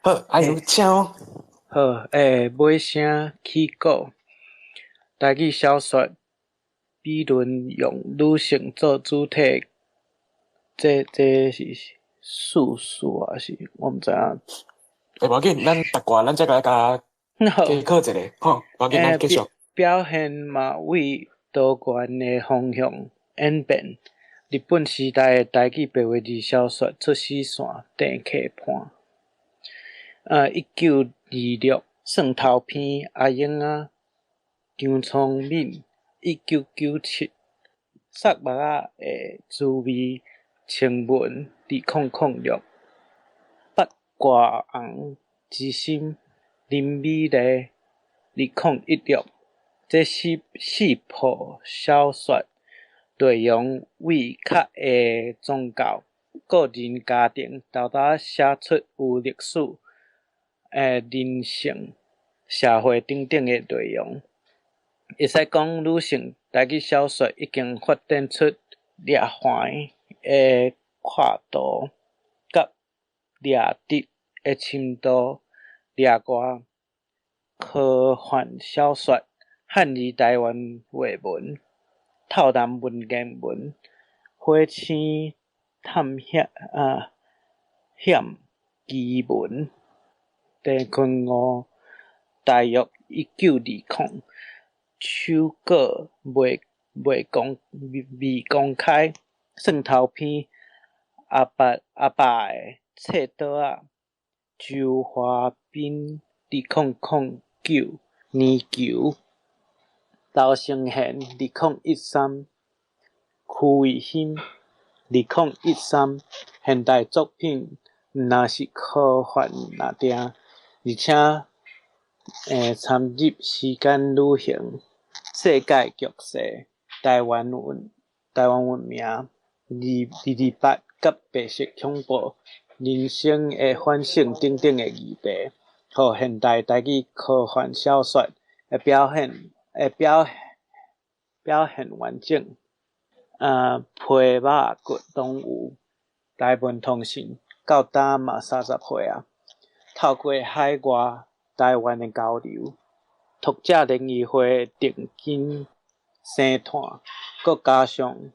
好，阿楊請哦。好，欸，尾聲起鼓，台語小說比論用女性做主體，這是事實抑是我毋知影。欸，無要緊，咱讀過，咱再來共加考一下，好，無要緊，咱繼續。表現嘛為多元的方向演變。日本時代的台語白話字小說出死線鄭客伴。1926蒜頭篇阿英仔張聰敏，1997捒目仔的滋味清文2006八卦紅之心林美麗2016這四部小說內容為較下宗教、個人家庭，沓沓寫出有歷史、人性、社會等等的內容。會使講女性台語小說已經發展出掠環的闊度，佮掠直的深度。掠外科幻小說、漢字台灣話文、透南文言文、火星探險奇聞。陳坤梧，大約1920，手稿未公開。蒜頭篇，阿爸的冊桌仔，周華斌，2009年球，劉承賢，2013，區維興，2013，現代作品毋但是科幻爾定，而且摻入時間旅行、世界局勢、台灣文明、228佮白色恐怖、人生的反省等等的議題，予現代台語科幻小說的表現完整。皮肉骨攏有。台文通信到今嘛30歲矣，透過海外台灣的交流，讀者聯誼會的定根生炭，閣加上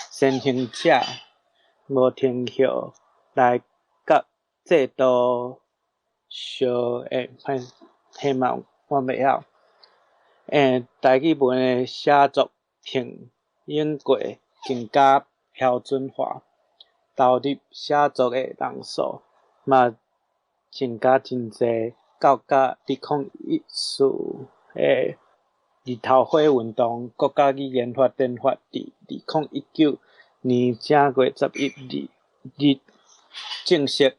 先行者無停歇來佮制度相欸，彼嘛我袂曉。台語文的寫作品演過更加標準化，投入寫作的人數嘛增加真濟。到甲2014的日頭花運動，國家語言發展法佇2019年正月11日正式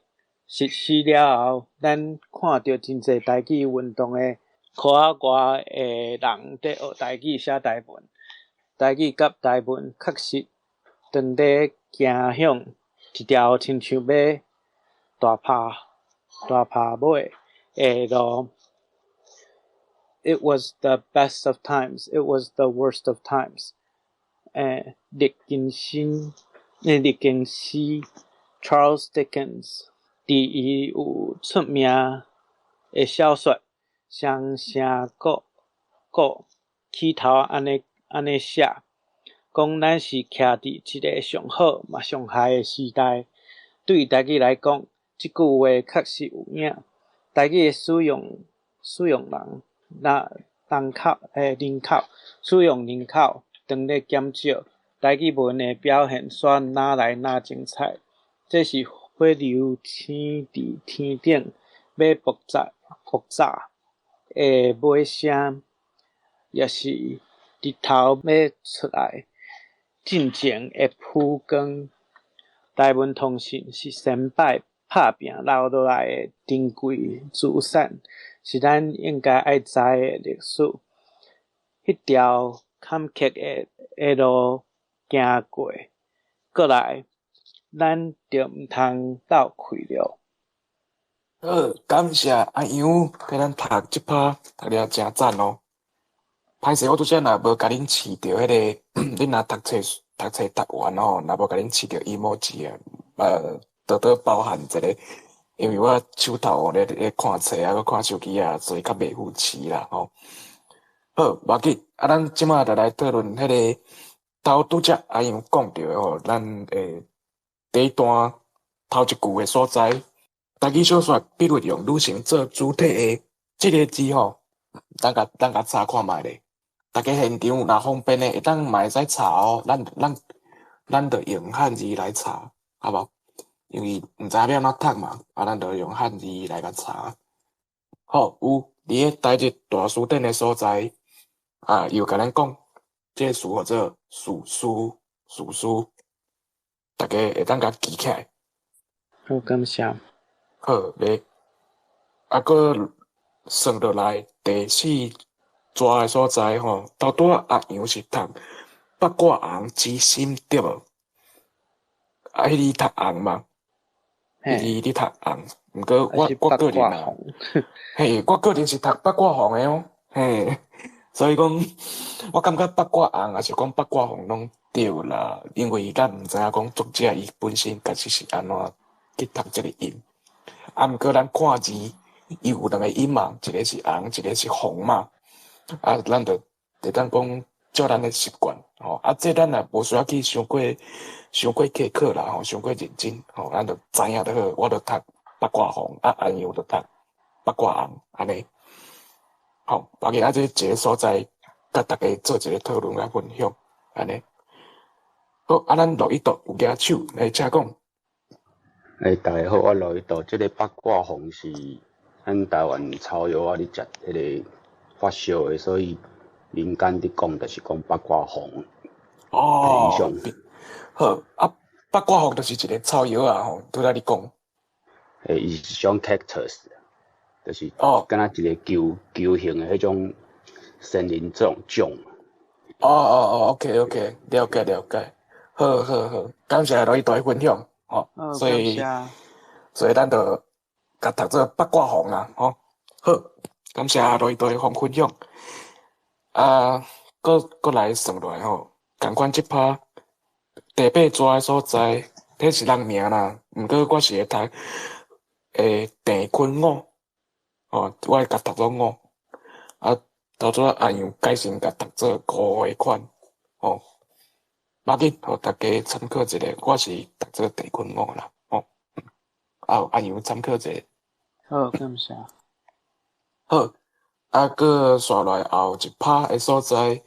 實施了後，咱看著真濟台語運動的科仔外的人佇學台語寫台文，台語佮台文確實當咧行向一條親像欲大拍尾的路。It was the best of times, it was the worst of times。狄更斯 Charles Dickens 佇伊有出名的小說《雙城故》起頭按呢寫，講咱是徛佇一个上好嘛上害的時代。對台語來講，這句話確實有影。台語的使用人口當咧減少，台語文的表現煞哪來哪精彩。這是火流星佇天頂欲爆炸的尾聲，抑是日頭欲出來進前的曝光。台文通信是先輩拍拚留落來的珍貴資產，是咱應該愛知的歷史。彼條坎坷的路行過，過來，咱就毋通鬥氣了。好，感謝阿楊替咱讀這趴，讀了誠讚哦。歹勢，我拄才若無共恁試著彼个，恁若讀冊讀完吼，若無共恁試著 emoji 啊，多多包涵一下，因為我手頭咧看冊啊，閣看手機啊，所以較袂赴試啦吼。好，無要緊，啊，咱這馬就來討論彼个頭拄才阿楊講著的吼，咱第一段頭一句的所在，台語小說比如用女性做主體的這个字吼，咱共查看覓咧。大家現場若方便的，會當嘛會使查哦。咱就用漢字來查，好無？因為毋知影欲按怎讀嘛，啊，咱就用漢字來共查。好，有佇个台日大辭典的所在，啊，伊有共咱講，這個詞號做史書，史書，大家會當共記起來。好，感謝。好，咧，啊，閣算落來第四逝的所在吼，頭拄仔阿楊是讀八卦紅之心對無？啊，彼字讀紅嘛？彼字你讀紅，毋過我個人啊，嘿，我個人是讀八卦紅的哦，嘿，所以講，我感覺八卦紅抑是講八卦紅攏對啦，因為咱毋知影講作者伊本身確實是按怎去讀這個音，啊，毋過咱看字，伊有兩個音嘛，一個是紅，一個是紅嘛。啊，咱就會當講照咱的習慣，吼，啊，這咱也無需要去傷過苛刻啦，吼，傷過認真，吼，咱就知影就好。我就讀八卦紅，啊，阿楊就讀八卦紅按呢。吼，無要緊，啊，這一个所在，佮大家做一个討論佮分享，按呢。好，啊，咱落一度有舉手，來請講。欸，大家好，我落一度，這个八卦紅是咱台灣草藥仔咧食彼个發燒的，所以民間佇講就是講八卦紅。哦，好，啊，八卦紅就是一个草藥啊，吼，拄才你講。欸，伊是一種 cactus，就是敢若一个球球形的彼種仙人掌種。哦哦哦，OK OK，了解了解，好好好，感謝羅伊大分享，吼，所以咱就共讀做八卦紅啊，吼，好，感謝羅伊大分享。啊，閣閣來算落來吼，仝款這拍第八逝的所在，彼是人名啦，毋過我是會讀鄭坤五，吼，我會共讀做五，啊，頭拄仔阿楊改成共讀做五的款，吼，無要緊，予大家參考一下，我是讀做鄭坤五啦，吼，啊，阿楊參考一下。好，感謝。好，啊，閣紲落來後一拍的所在，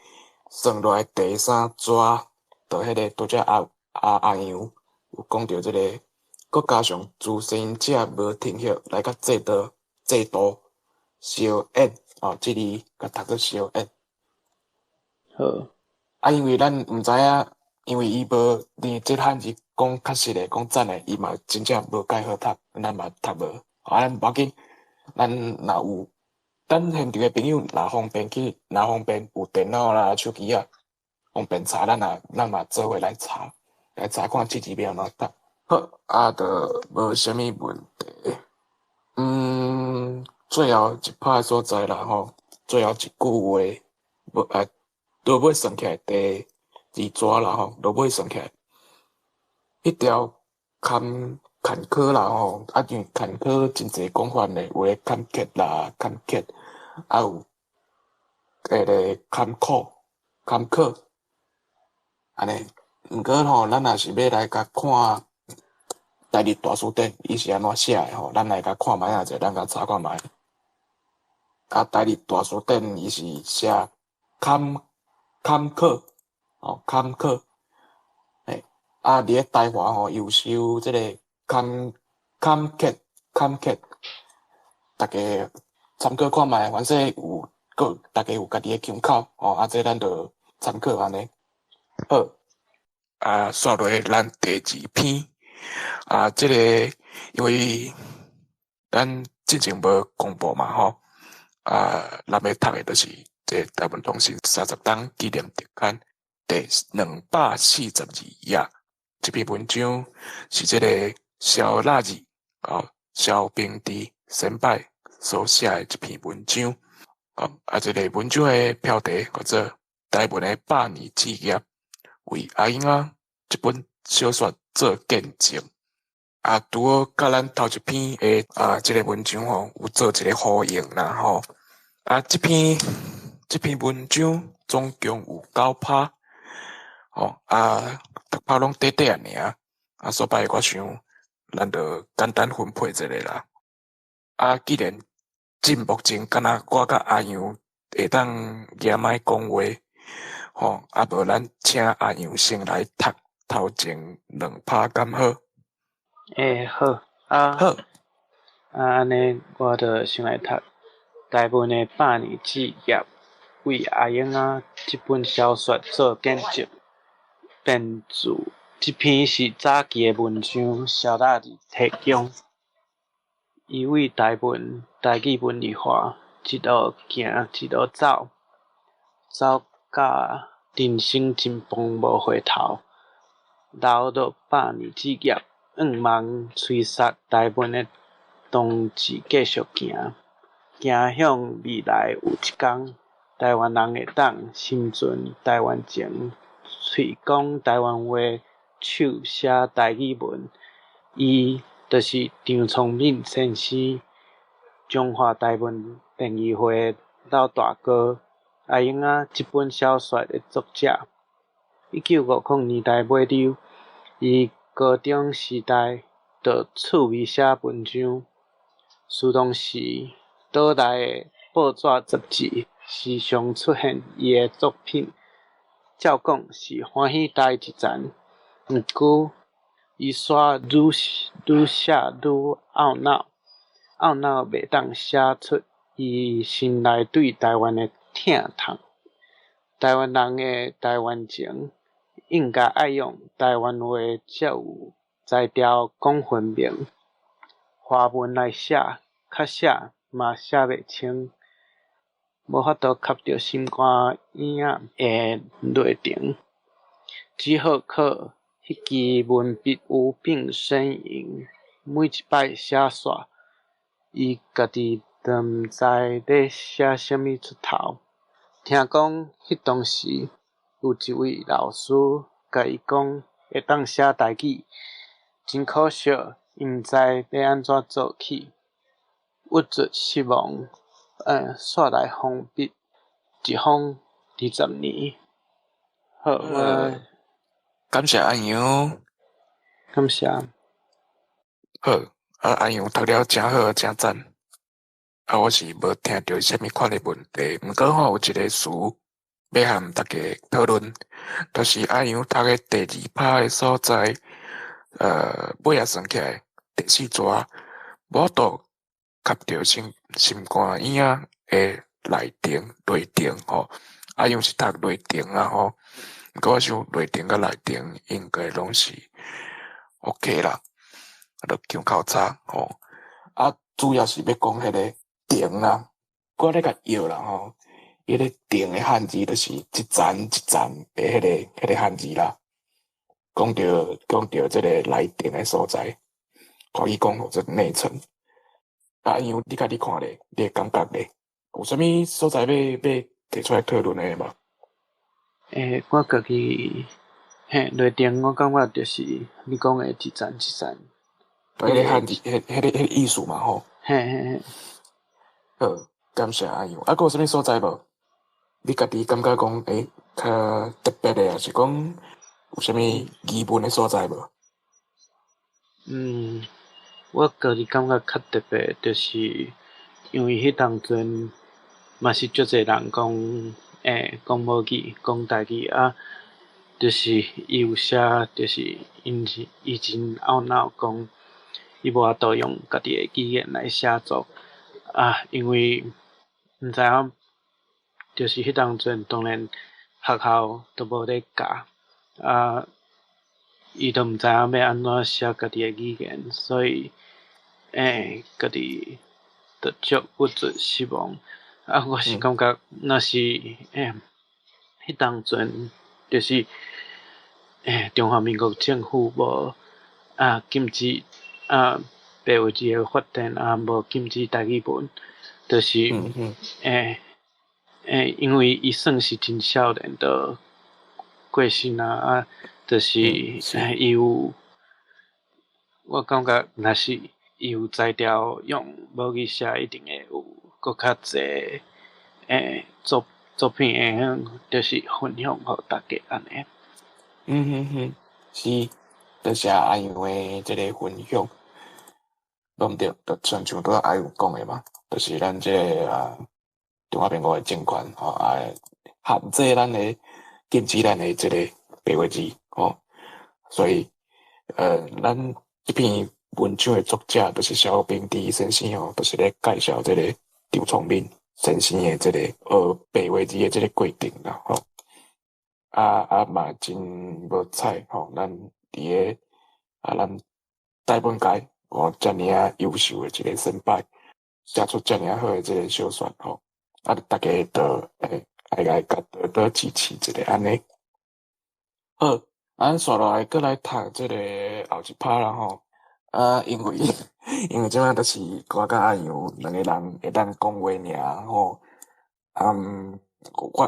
算落來第三逝，就彼个拄才阿阿阿楊有講著這个，閣加上資深者無停歇來佮制度制度相演，哦，這字共讀做相演。好。啊，因為咱毋知影，因為伊無連這漢字講確實的，講真的，伊嘛真正無介好讀，咱嘛讀無。啊，咱無要緊，咱若有，咱現場的朋友若方便去，若方便有電腦啦、手機啊，方便查，咱也咱嘛做伙來查，來查看這字欲按怎讀。好，啊，就無啥物問題。最後一拍的所在啦吼，最後一句話，無啊，落尾算起來第二逝啦吼，落尾算起來，彼條坎坎坷啦吼，啊，因為坎坷真濟講法呢，有的坎坷啦，坎坷，啊有彼个坎坷，坎坷，按呢。毋過吼，咱若是欲來共看台日大辭典，伊是按怎寫的吼？咱來共看覓仔者，咱共查看覓。啊，台日大辭典伊是寫坎坎坷，哦，坎坷，嘿，啊，伫咧台華吼，又收這个坎坎坷坎坷，大家參考看覓，反正有閣大家有家己的腔口，吼，啊，這咱就參考按呢。好，啊，紲落咱第二篇，啊，這个因為咱之前無公布嘛，吼，啊，咱欲讀的就是這台文通信30冬紀念特刊第242頁，這篇文章是這个蕭臘日哦，蕭平之先輩所寫的一篇文章，哦，啊，這个文章的標題叫做《台文的百年志業為阿英仔這本小說做見證》，啊，拄好佮咱頭一篇的啊，這个文章吼有做一个呼應啦吼，啊，這篇這篇文章總共有九拍，吼，啊，逐拍攏短短仔爾，啊，所以我想咱就簡單分配一下啦。啊，既然進目前敢若我佮阿楊會當舉麥講話，吼，啊無咱請阿楊先來讀頭前兩拍敢好？欸，好，啊，好，啊，按呢，我就先來讀台文的百年志業為阿英仔這本小說做見證。編自這篇是早期的文章，蕭臘日提供。伊為台文、台語文字化一路行一路走，走甲人生真棒無回頭，留落百年志業，向望催促台文的同志繼續行，行向未來有一工，台灣人會當心存台灣情，喙講台灣話，手寫台語文。伊就是張聰敏先生，中華台文聯誼會老大哥，阿英仔這本小說的作者。1950年代尾溜，伊高中時代就趣味寫文章，使當時島內的報紙雜誌時常出現伊的作品，照講是歡喜台一層，毋過伊煞愈愈寫愈懊惱，懊惱袂當寫出伊心內對台灣的疼痛。台灣人的台灣情，應該愛用台灣話才有才調講分明。華文來寫，較寫嘛寫袂清，無法度磕著心肝嬰仔的內情，只好靠彼支文筆無病呻吟。每一擺寫煞，伊家己都毋知咧寫啥物出頭。聽講彼當時有一位老師共伊講會當寫台語，真可惜，伊毋知欲按怎做起，鬱卒失望，煞來封筆一封20年。好，我感謝阿楊，感謝。好，啊阿楊讀了誠好，誠讚。啊，我是無聽著啥物款的問題，毋過吼有一个詞欲和大家討論，就是阿楊讀的第二拍的所在，尾仔算起來第四逝，無法度磕著心心肝嬰仔的內情內情吼。阿楊是讀內情啊吼，毋過我想內情佮內情應該攏是 OK 啦，啊，著腔口差吼。啊，主要是欲講彼个程啦，我咧共譯啦吼，彼个程的漢字就是一層一層的彼个漢字啦。講著這个內程的所在，可以講號做內層。啊，因為你家己看咧，你的感覺咧，有啥物所在欲提出來討論的無？我家己嘿內程，我感覺就是你講的一層一層。彼个漢字，彼个意思嘛吼。嘿嘿嘿。好，感謝阿楊。啊，閣有啥物所在無？你家己感覺講，較特別的，抑是講有啥物疑問的所在無？我家己感覺較特別，就是因為彼當陣嘛是足濟人講，講母語，講台語啊，就是伊有寫，就是𪜶是伊真懊惱講，伊無法度用家己的語言來寫作，啊，因為毋知影，就是彼當陣當然學校都無咧教，啊，伊都毋知影欲按怎寫家己的語言，所以，家己就足鬱卒失望。啊，我是感覺，若是彼當陣就是，中華民國政府無禁止白話字的發展，啊無禁止台語文，就是，因為伊算是真少年就過身啊，啊，就是伊有，我感覺若是伊有才調用母語寫，一定會有閣較濟作品會用，就是分享予大家按呢。嗯哼哼，是，多謝阿楊的這个分享。攏毋對，就親像拄仔阿楊講的嘛，就是咱這个中華民國的政權吼，限制咱的禁止咱的這个白話字吼，所以咱這篇文章的作者就是蕭秉治先生吼，就是咧介紹這个張聰敏先生的這个學白話字的這个過程啦吼。啊啊嘛真無彩吼，咱佇个咱台文界有遮爾仔優秀的一个先輩，寫出遮爾好的這个小說吼，啊，大家都會愛來共多多支持一下按呢。好，啊，咱紲落來閣來讀這个後一拍啦吼。啊，因為這擺就是我佮阿楊兩个人會當講話爾吼。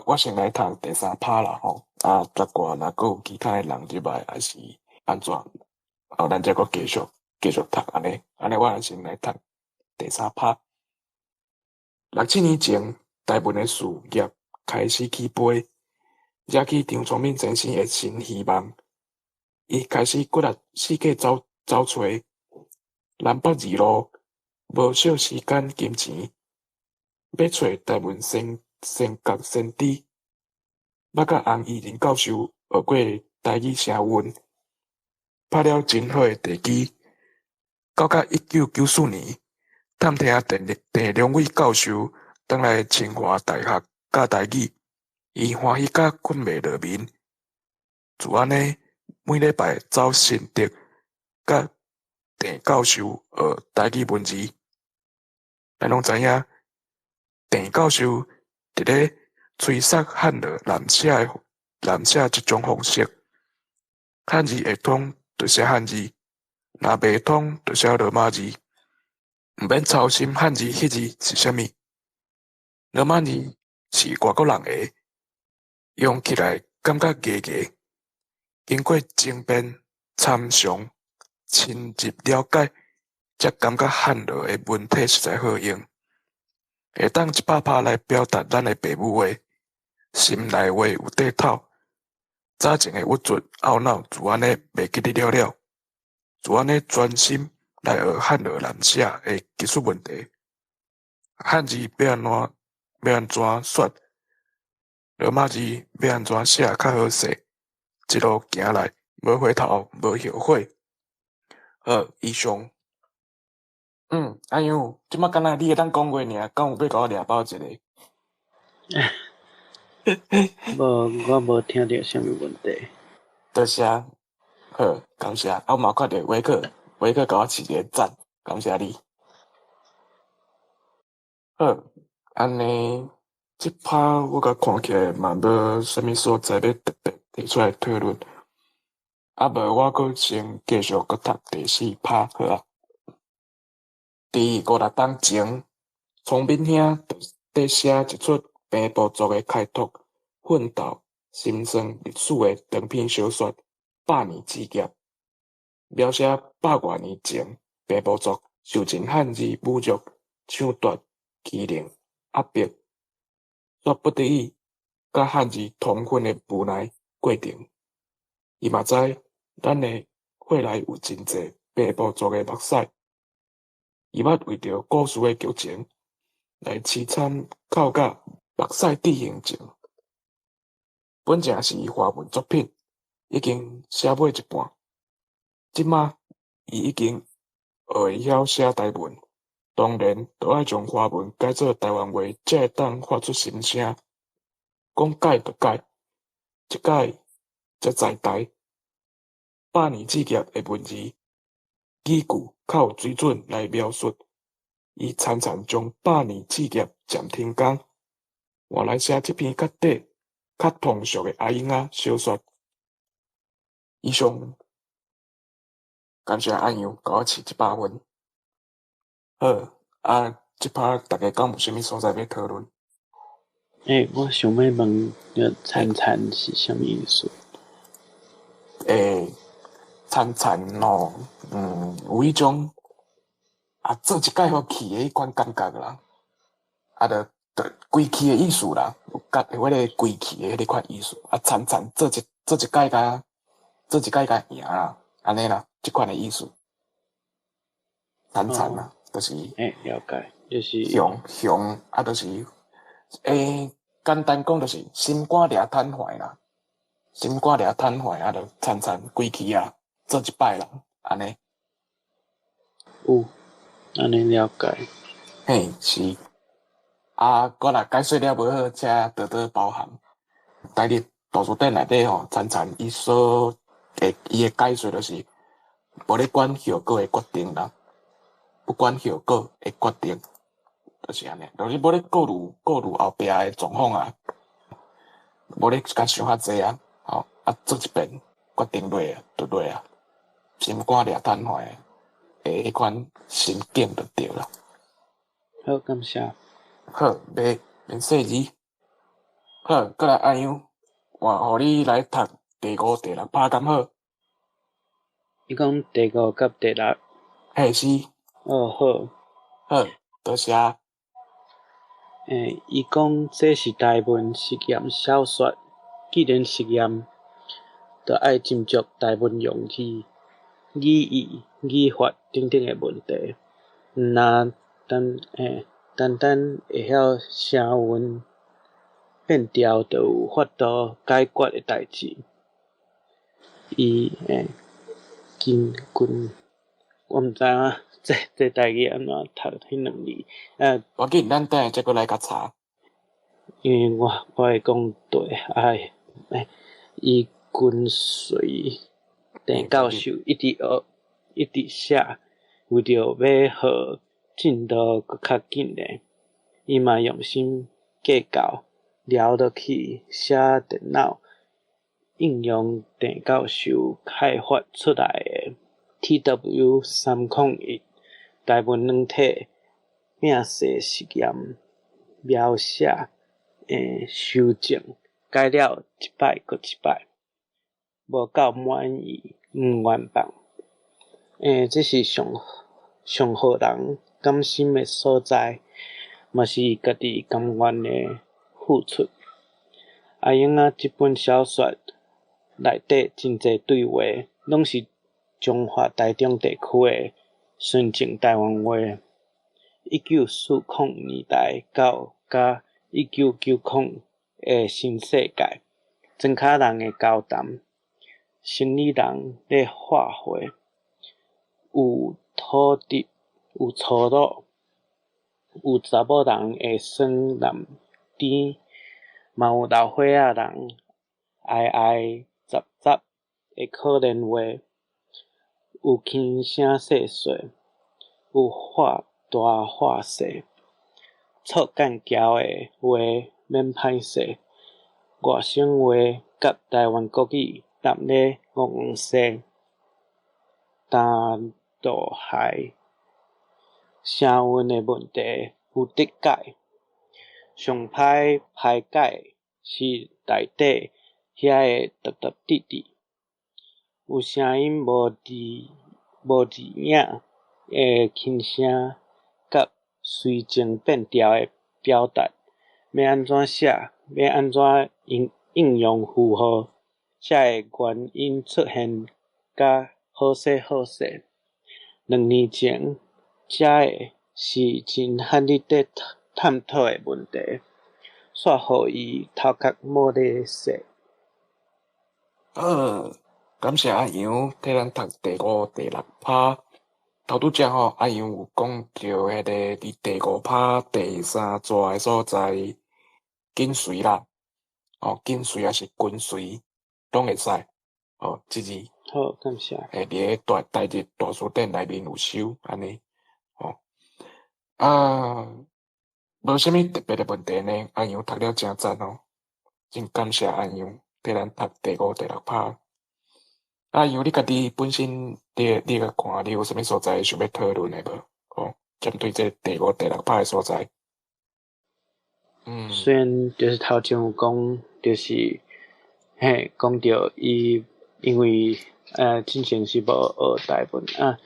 我先來讀第三拍啦吼。啊，結果若閣有其他的人入來，抑是按怎，哦，咱才閣繼續讀按呢。按呢，我先來讀第三拍。六七年前，台文的事業開始起飛，惹起張聰敏先生的新希望。伊開始骨力四界走走揣，南北二路，無少時間金錢，欲揣台文先先觉先知，捌佮洪宜仁教授学过台语声韵，拍了真好的地基。到甲1994年，探听郑郑良伟教授转来清华大学教台语，伊欢喜甲睏袂落眠。就按呢，每礼拜走新竹，佮郑教授学台语文字。咱拢知影，郑教授伫咧催杀汉罗滥写的滥写这种方式，汉字会通就写汉字，若袂通就写罗马字，毋免操心汉字彼字是啥物。罗马字是外国人的，用起来感觉硬硬。经过争辩、参详、深入了解，才感觉汉罗的文体实在好用，会当100%来表达咱的爸母话、心内话有底透。早前的郁卒、懊恼，就按呢袂记得了了，就按呢专心来学汉罗滥写的技术问题。汉字欲按怎欲按怎选，罗马字欲按怎写较好势，一路行来，无回头，无后悔。好，以上。阿杨，这摆敢若你会当讲话尔，敢有欲共我掠包一个？无，我无听著啥物问题。多谢，好，感谢。啊，我嘛看著维克，维克共我揤一个赞，感谢你。好，按呢，这趴我共看起来嘛无啥物所在欲特别提出来讨论。啊，无我阁先继续阁读第四趴好啊。伫五六冬前，聪敏兄就伫写一出平埔族的开拓、奋斗、心酸历史的长篇小说《百年志业》，描写百外年前平埔族受尽汉字侮辱、抢夺、欺凌、压迫，煞不得已佮汉字通婚的无奈过程。伊嘛知咱的血内有真济平埔族的目屎，伊捌为著故事的剧情来凄惨哭甲目屎滴形成。本正是华文作品，已经写尾一半，这马伊已经学会晓写台文，当然就爱将华文改做台湾话，才会当发出心声。讲改就改，一改才在台。百年志业的文字语句较有水准来描述，伊参参将百年志业暂停工，换来写这篇较短、较通俗的阿英仔小说。以上，感谢阿杨共我揤100分。好，啊，这趴大家敢有啥物所在欲讨论？欸，我想欲问，个参参是啥物意思？欸，参参哦，有彼种啊，做一摆予去的彼款感觉啦，啊，就就归去的意思啦，有甲彼个归去的彼款意思，啊，参参做一摆共做一摆共赢啦，按呢啦，这款的意思。参参啊，就是。欸，了解，就是雄雄啊，就是欸，简单讲就是心肝掠坦怀啦，心肝掠坦怀啊，就参参归去啊，做一摆啦，按呢。有，按呢了解。嘿，是。啊，我若解说了无好，请多多包涵。台日图书典内底吼，参参伊所的伊的解说就是，无咧管后果的决定啦，不管后果的决定，就是按呢，就是无咧顾虑顾虑后壁的状况啊，无咧共想较济啊，吼，啊做一遍决定落啊，就落啊，心肝掠坦怀的彼款心境就对啦。好，感谢。好，袂免细腻。好，过来阿杨，换予你来读第五、第六拍敢好？你讲第五佮第六？嘿，是。哦，好。好，多谢。欸，伊讲这是台文实验小说，既然实验，就爱斟酌台文用字、语义、语法等等的问题，毋若单欸單單會曉聲韻變調，就有法度解決的代誌。伊欸緊緊，我毋知影這這台語按怎讀彼兩字。無要緊，咱等下再閣來共查。因為我會講對，啊欸，伊跟隨鄭教授一直學，一直寫，為著欲予進度閣較緊咧，伊嘛用心計較，聊落去寫電腦，應用鄭教授開發出來的 TW301 台文軟體，摒細實驗描寫，修正，改了一擺閣一擺，無夠滿意，毋願放。這是上上予人甘心的所在，嘛是伊家己甘願的付出。阿英仔這本小說內底真濟對話，攏是彰化台中地區的純正台灣話。1940年代到佮1990的新世界，莊跤人的交談，生理人咧畫畫，有土質，有粗魯，有查某人的耍男甜，嘛有老歲仔人哀哀雜雜的可憐話，有輕聲細說，有話大話細，錯干譙的話免歹勢，外省話佮台灣國語澹咧戇戇踅，擔落海，聲韻的問題有得解，上歹排解是內底遐个沓沓滴滴，有聲音無字無字影的輕聲，佮隨情變調的表達，欲按怎寫，欲按怎應應用符號，才會原音出現較好勢好勢。兩年前，遮个是真罕日咧探討的問題，煞予伊頭殼摸咧踅。好，感謝阿楊替咱讀第五、第六拍。頭拄才吼，阿楊有講著彼个佇第五拍第三逝的所在，緊隨啦，哦，緊隨抑是跟隨，攏會使，哦，這字。好，感謝。欸，佇咧大台日大辭典內面有收，按呢，吼，啊，無啥物特別的問題呢，阿楊讀了誠讚哦，真感謝阿楊替咱讀第五、第六拍。阿楊，你家己本身，你你來看，你有啥物所在想欲討論的無？哦，針對這第五、第六拍的所在。雖然就是頭前有講，就是嘿，講著伊因為之前是無學台文啊，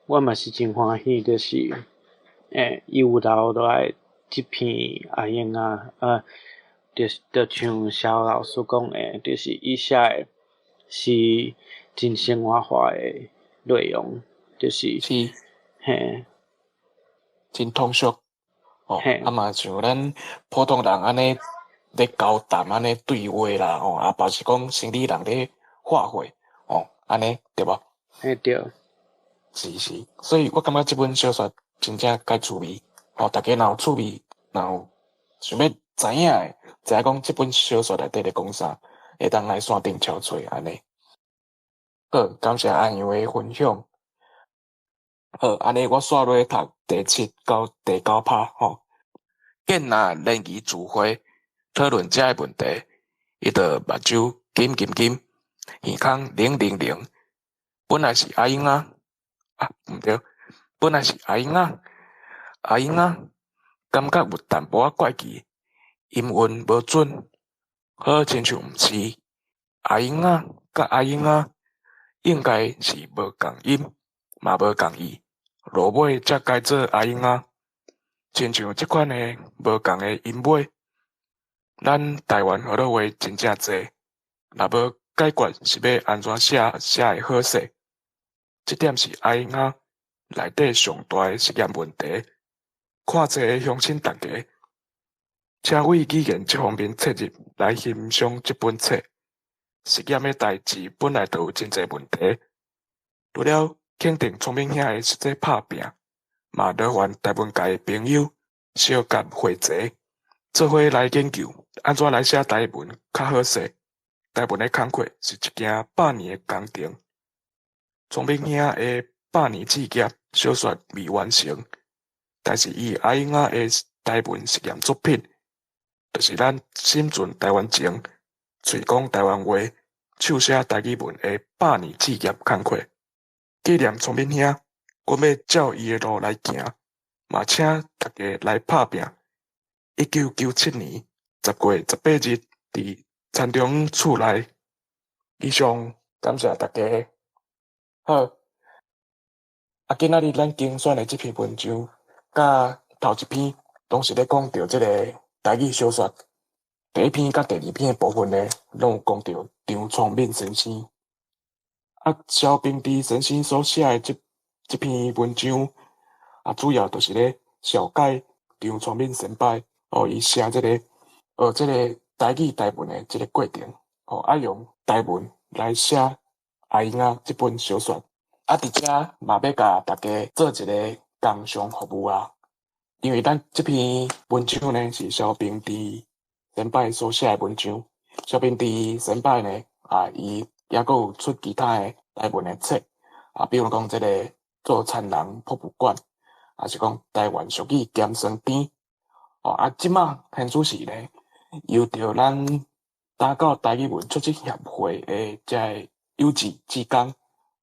我嘛是真歡喜，就是伊有留落來這篇阿英仔啊，就是就像蕭老師講的，就是伊寫的是真生活化的內容，就是嘿，真通俗。哦，啊嘛像咱普通人按呢咧交談，按呢對話啦，吼，啊，嘛是講生理人咧畫畫，哦，按呢對無？嘿對。是是，所以我感覺這本小說真正較趣味，吼，大家若有趣味，若有想欲知影的，知影講這本小說內底咧講啥，會當來線頂敲揣按呢。好，感謝阿楊的分享。好，按呢我煞落讀第七到第九拍吼。建立聯誼聚會討論這个問題，伊就目睭金金金，耳孔靈靈靈。本來是阿英仔，啊，毋對，本來是阿英仔，阿英仔，感覺有淡薄仔怪奇，音韻無準，好親像毋是阿英仔，佮阿英仔應該是無仝音，嘛無仝意，落尾才改做阿英仔。親像這款的無仝的音尾，咱台灣河洛話真正濟，若欲解決是欲按怎寫寫會好勢？這點是阿英仔內底上大的實驗問題。看冊的鄉親逐家，請為語言這方面切入來欣賞這本冊。實驗的代誌本來就有真濟問題，除了肯定聰明兄的實際拍拚，嘛勞煩台文界的朋友相佮匯集，做伙來研究按怎來寫台文較好勢。台文的工課是一件百年的工程。聰明兄的百年志業小說未完成，但是伊阿英仔的台文實驗作品，就是咱心存台灣情、喙講台灣話、手寫台語文的百年志業工課。紀念聰明兄，阮欲照伊的路來行，嘛請大家來拍拚。1997年10月18日，佇田中厝內。以上，感謝大家。好，啊，今仔日咱精選的這篇文章，佮頭一篇，攏是咧講著這个台語小說。第一篇佮第二篇的部分呢，攏有講著張聰敏先生。啊，蕭平之先生所寫的這篇文章，啊，主要就是咧紹介張聰敏先輩，哦，伊寫這个學這个台語台文的這个過程，哦，啊，用台文來寫阿英仔這本小說。啊，佇遮嘛欲共大家做一个工商服務啊，因為咱這篇文章呢是蕭平之先輩所寫的文章。蕭平之先輩呢，啊，伊猶閣有出其他的台文的冊，啊，比如講這个做田人博物館，抑是講台灣俗語鹹酸甜。哦，啊，這馬現此時呢，由著咱打狗台語文促進協會的這个有志志工，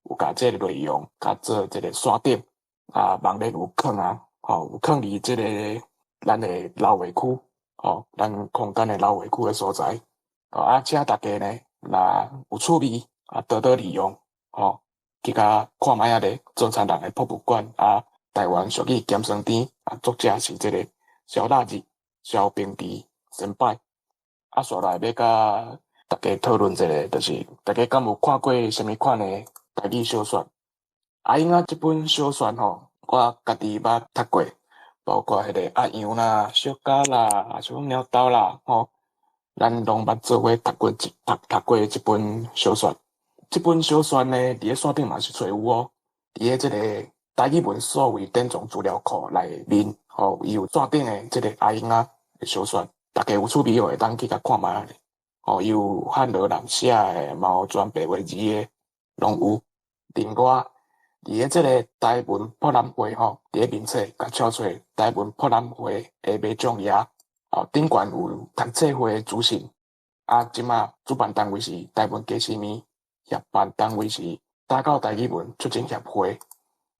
有共這个內容，共做這个線頂，啊，網頁有囥啊，吼，有囥佇這个咱的老話區，吼，咱空間的老話區的所在。哦，啊，請大家呢，若有趣味，啊，多多利用，吼，去共看覓仔咧，做田人的博物館，啊，台灣俗語鹹酸甜，啊，作者是這个蕭大日、蕭平之先輩。啊，紲來欲共大家討論一下，就是大家敢有看過啥物款的台語小說？阿英仔這本小說吼，我家己捌讀過，包括彼个阿楊啦、小嘉啦，抑是講貓豆啦，吼，咱攏捌做伙讀過這本小說。這本小說呢，佇咧線頂嘛是揣有哦，佇咧這个台語文數位典藏資料庫內面，吼，伊有線頂的這个阿英仔的小說，大家有趣味會當去共看覓仔咧。吼，伊有漢羅南寫的，嘛有全白話字的，攏有。另外，佇咧這个台文博覽會吼，佇咧面冊共抄揣台文博覽會的馬獎頁，哦，頂懸有讀冊會的資訊。啊，這馬主辦單位是台文家私物，協辦單位是打狗台語文促進協會。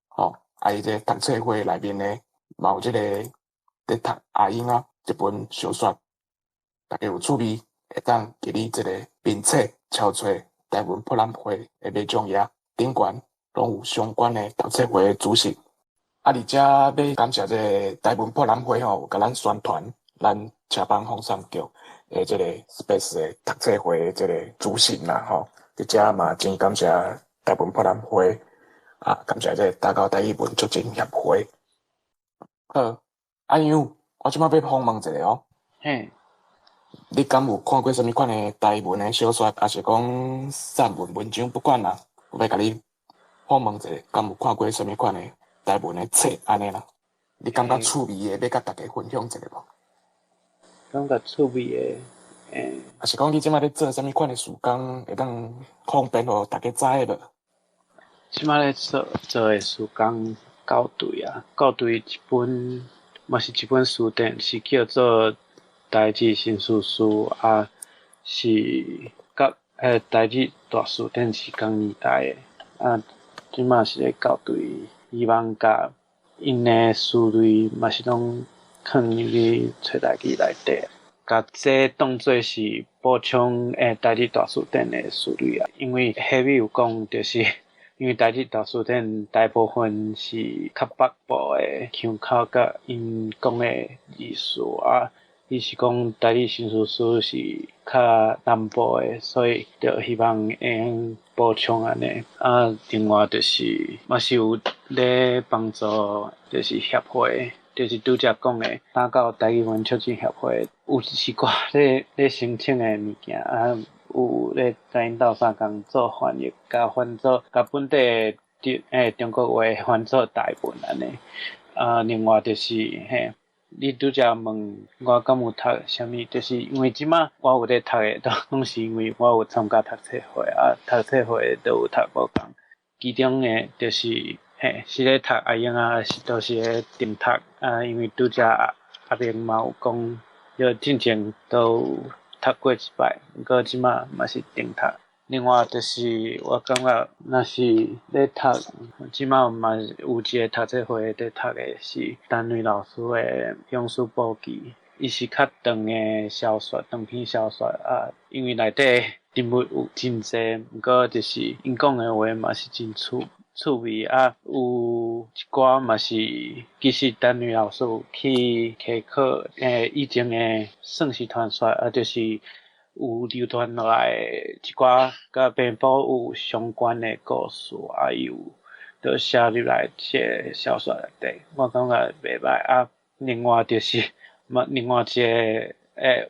吼，啊，伊這個讀冊會內面呢，嘛有這个佇讀阿英仔這本小說，大家有趣味會當入去這个面冊抄揣台文博覽會的馬獎頁，頂懸攏有相關的讀冊會的資訊。啊，佇遮欲感謝這个台文博覽會吼，有共咱宣傳咱車幫放送局的這个 Space 的讀冊會的這个資訊啦吼。佇遮嘛真感謝台文博覽會，啊，感謝這个打狗台語文促進協會。好，阿楊，我這馬欲訪問一下哦。嘿。你敢有看過啥物款的台文的小說，抑是講散文文章，不管啦，我欲共你訪問一下，敢有看過啥物款的台文的冊按呢啦？你感覺趣味的，欲共大家分享一下無？感覺趣味的，欸。抑是講你這馬咧做啥物款的事工，會當方便予大家知的無？這馬咧做的事工校對啊，校對一本，嘛是一本辭典，是叫做台語新事詞啊，是佮彼台語大辭典是仝年代的啊，這馬是咧校對，希望共𪜶的詞類嘛是攏囥入去揣台語內底，共這當做是補充台語大辭典的詞類啊，因為彼米有講，就是因為台語大辭典大部分是較北部的腔口佮𪜶講的意思啊。伊是講台語新事詞是較南部的，所以就希望會用補充按呢。啊，另外就是嘛是有咧幫助，就是協會就是拄才講的，打到台語文促進協會有一寡咧申請的物件啊，有咧共𪜶鬥相共做翻譯，共翻做共本地的中國話翻做台文按呢。啊，另外就是嘿，你拄才問我敢有讀啥物，就是因為這馬我有咧讀的，都攏是因為我有參加讀冊會啊，讀冊會都有讀無仝。其中的就是嘿，是咧讀阿英仔，是都是咧重讀啊，因為拄才阿明嘛有講，著進前都有讀過一擺，毋過這馬嘛是重讀。另外就是我感覺，若是咧讀，這馬嘛有一个讀冊會咧讀的是陳雷老師的《鄉事簿記》，伊是較長的小說，長篇小說啊，因為內底人物有真濟，毋過就是𪜶講的話嘛是真趣味啊，有一寡嘛是其實陳雷老師有去稽考以前的算是傳說啊，就是有流傳落來一寡佮平埔有相關的故事啊，伊有著寫入來這个小說內底，我感覺袂䆀啊。另外就是嘛，另外一个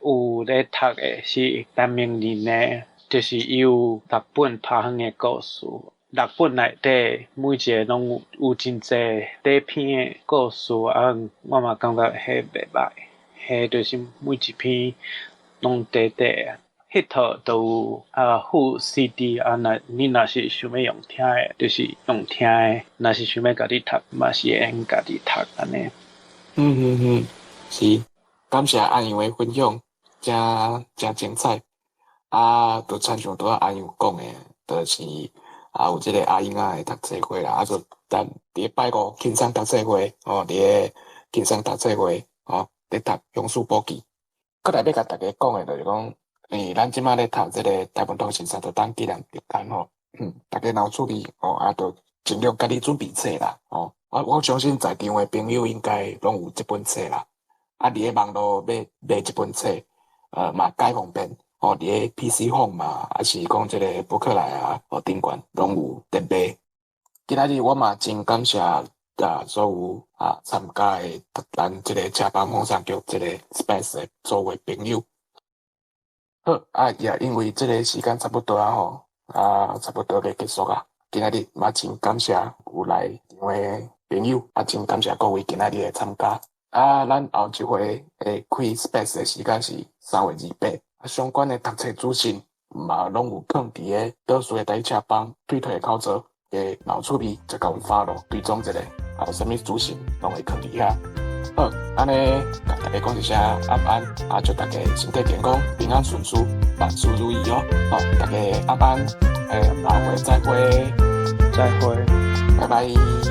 有咧讀的是陳明仁的，就是伊有六本拍園的故事，六本內底每一个攏有真濟短篇的故事啊，我嘛感覺彼袂䆀，彼就是每一篇攏短短的，彼套都有啊附 CD 啊，若你若是想欲用聽的，就是用聽的；若是想欲家己讀，嘛是會用家己讀按呢。是，感謝阿楊的分享，誠誠精彩。啊，就親像拄仔阿楊講的，就是啊有這个阿英仔的讀冊會啦，啊閣咱佇拜五輕鬆讀冊會，吼，佇咧輕鬆讀冊會，吼，咧讀鄉事簿記。閣來欲共大家講的，就是講，咱這馬咧讀這个台文通訊三十檔紀念特刊吼，大家若有趣味吼，啊，就盡量家己準備冊啦，吼，我相信在場的朋友應該攏有這本冊啦，啊，佇咧網路買買這本冊，嘛較方便，吼，佇咧 PC Home 嘛，抑是講這个博客來啊，或頂懸攏有佇賣。今仔日我嘛真感謝啊所有啊參加的咱這个車幫放送局這个 Space 的所有朋友。好，啊也因為這个時間差不多啊吼，啊差不多欲結束啊。今仔日嘛真感謝有來場的朋友，啊真感謝各位今仔日的參加。啊，咱後一回會開 Space 的時間是3月28，啊相關的讀冊資訊嘛攏有囥佇咧倒數的台車幫推特的口座，嘅若有趣味就共阮 follow 追蹤一下，啊有啥物資訊攏會囥佇遐。好，按呢，共大家講一聲晚安，啊祝大家身體健康，平安順遂，萬事如意哦。好，大家晚安，下回再會，再會，拜拜。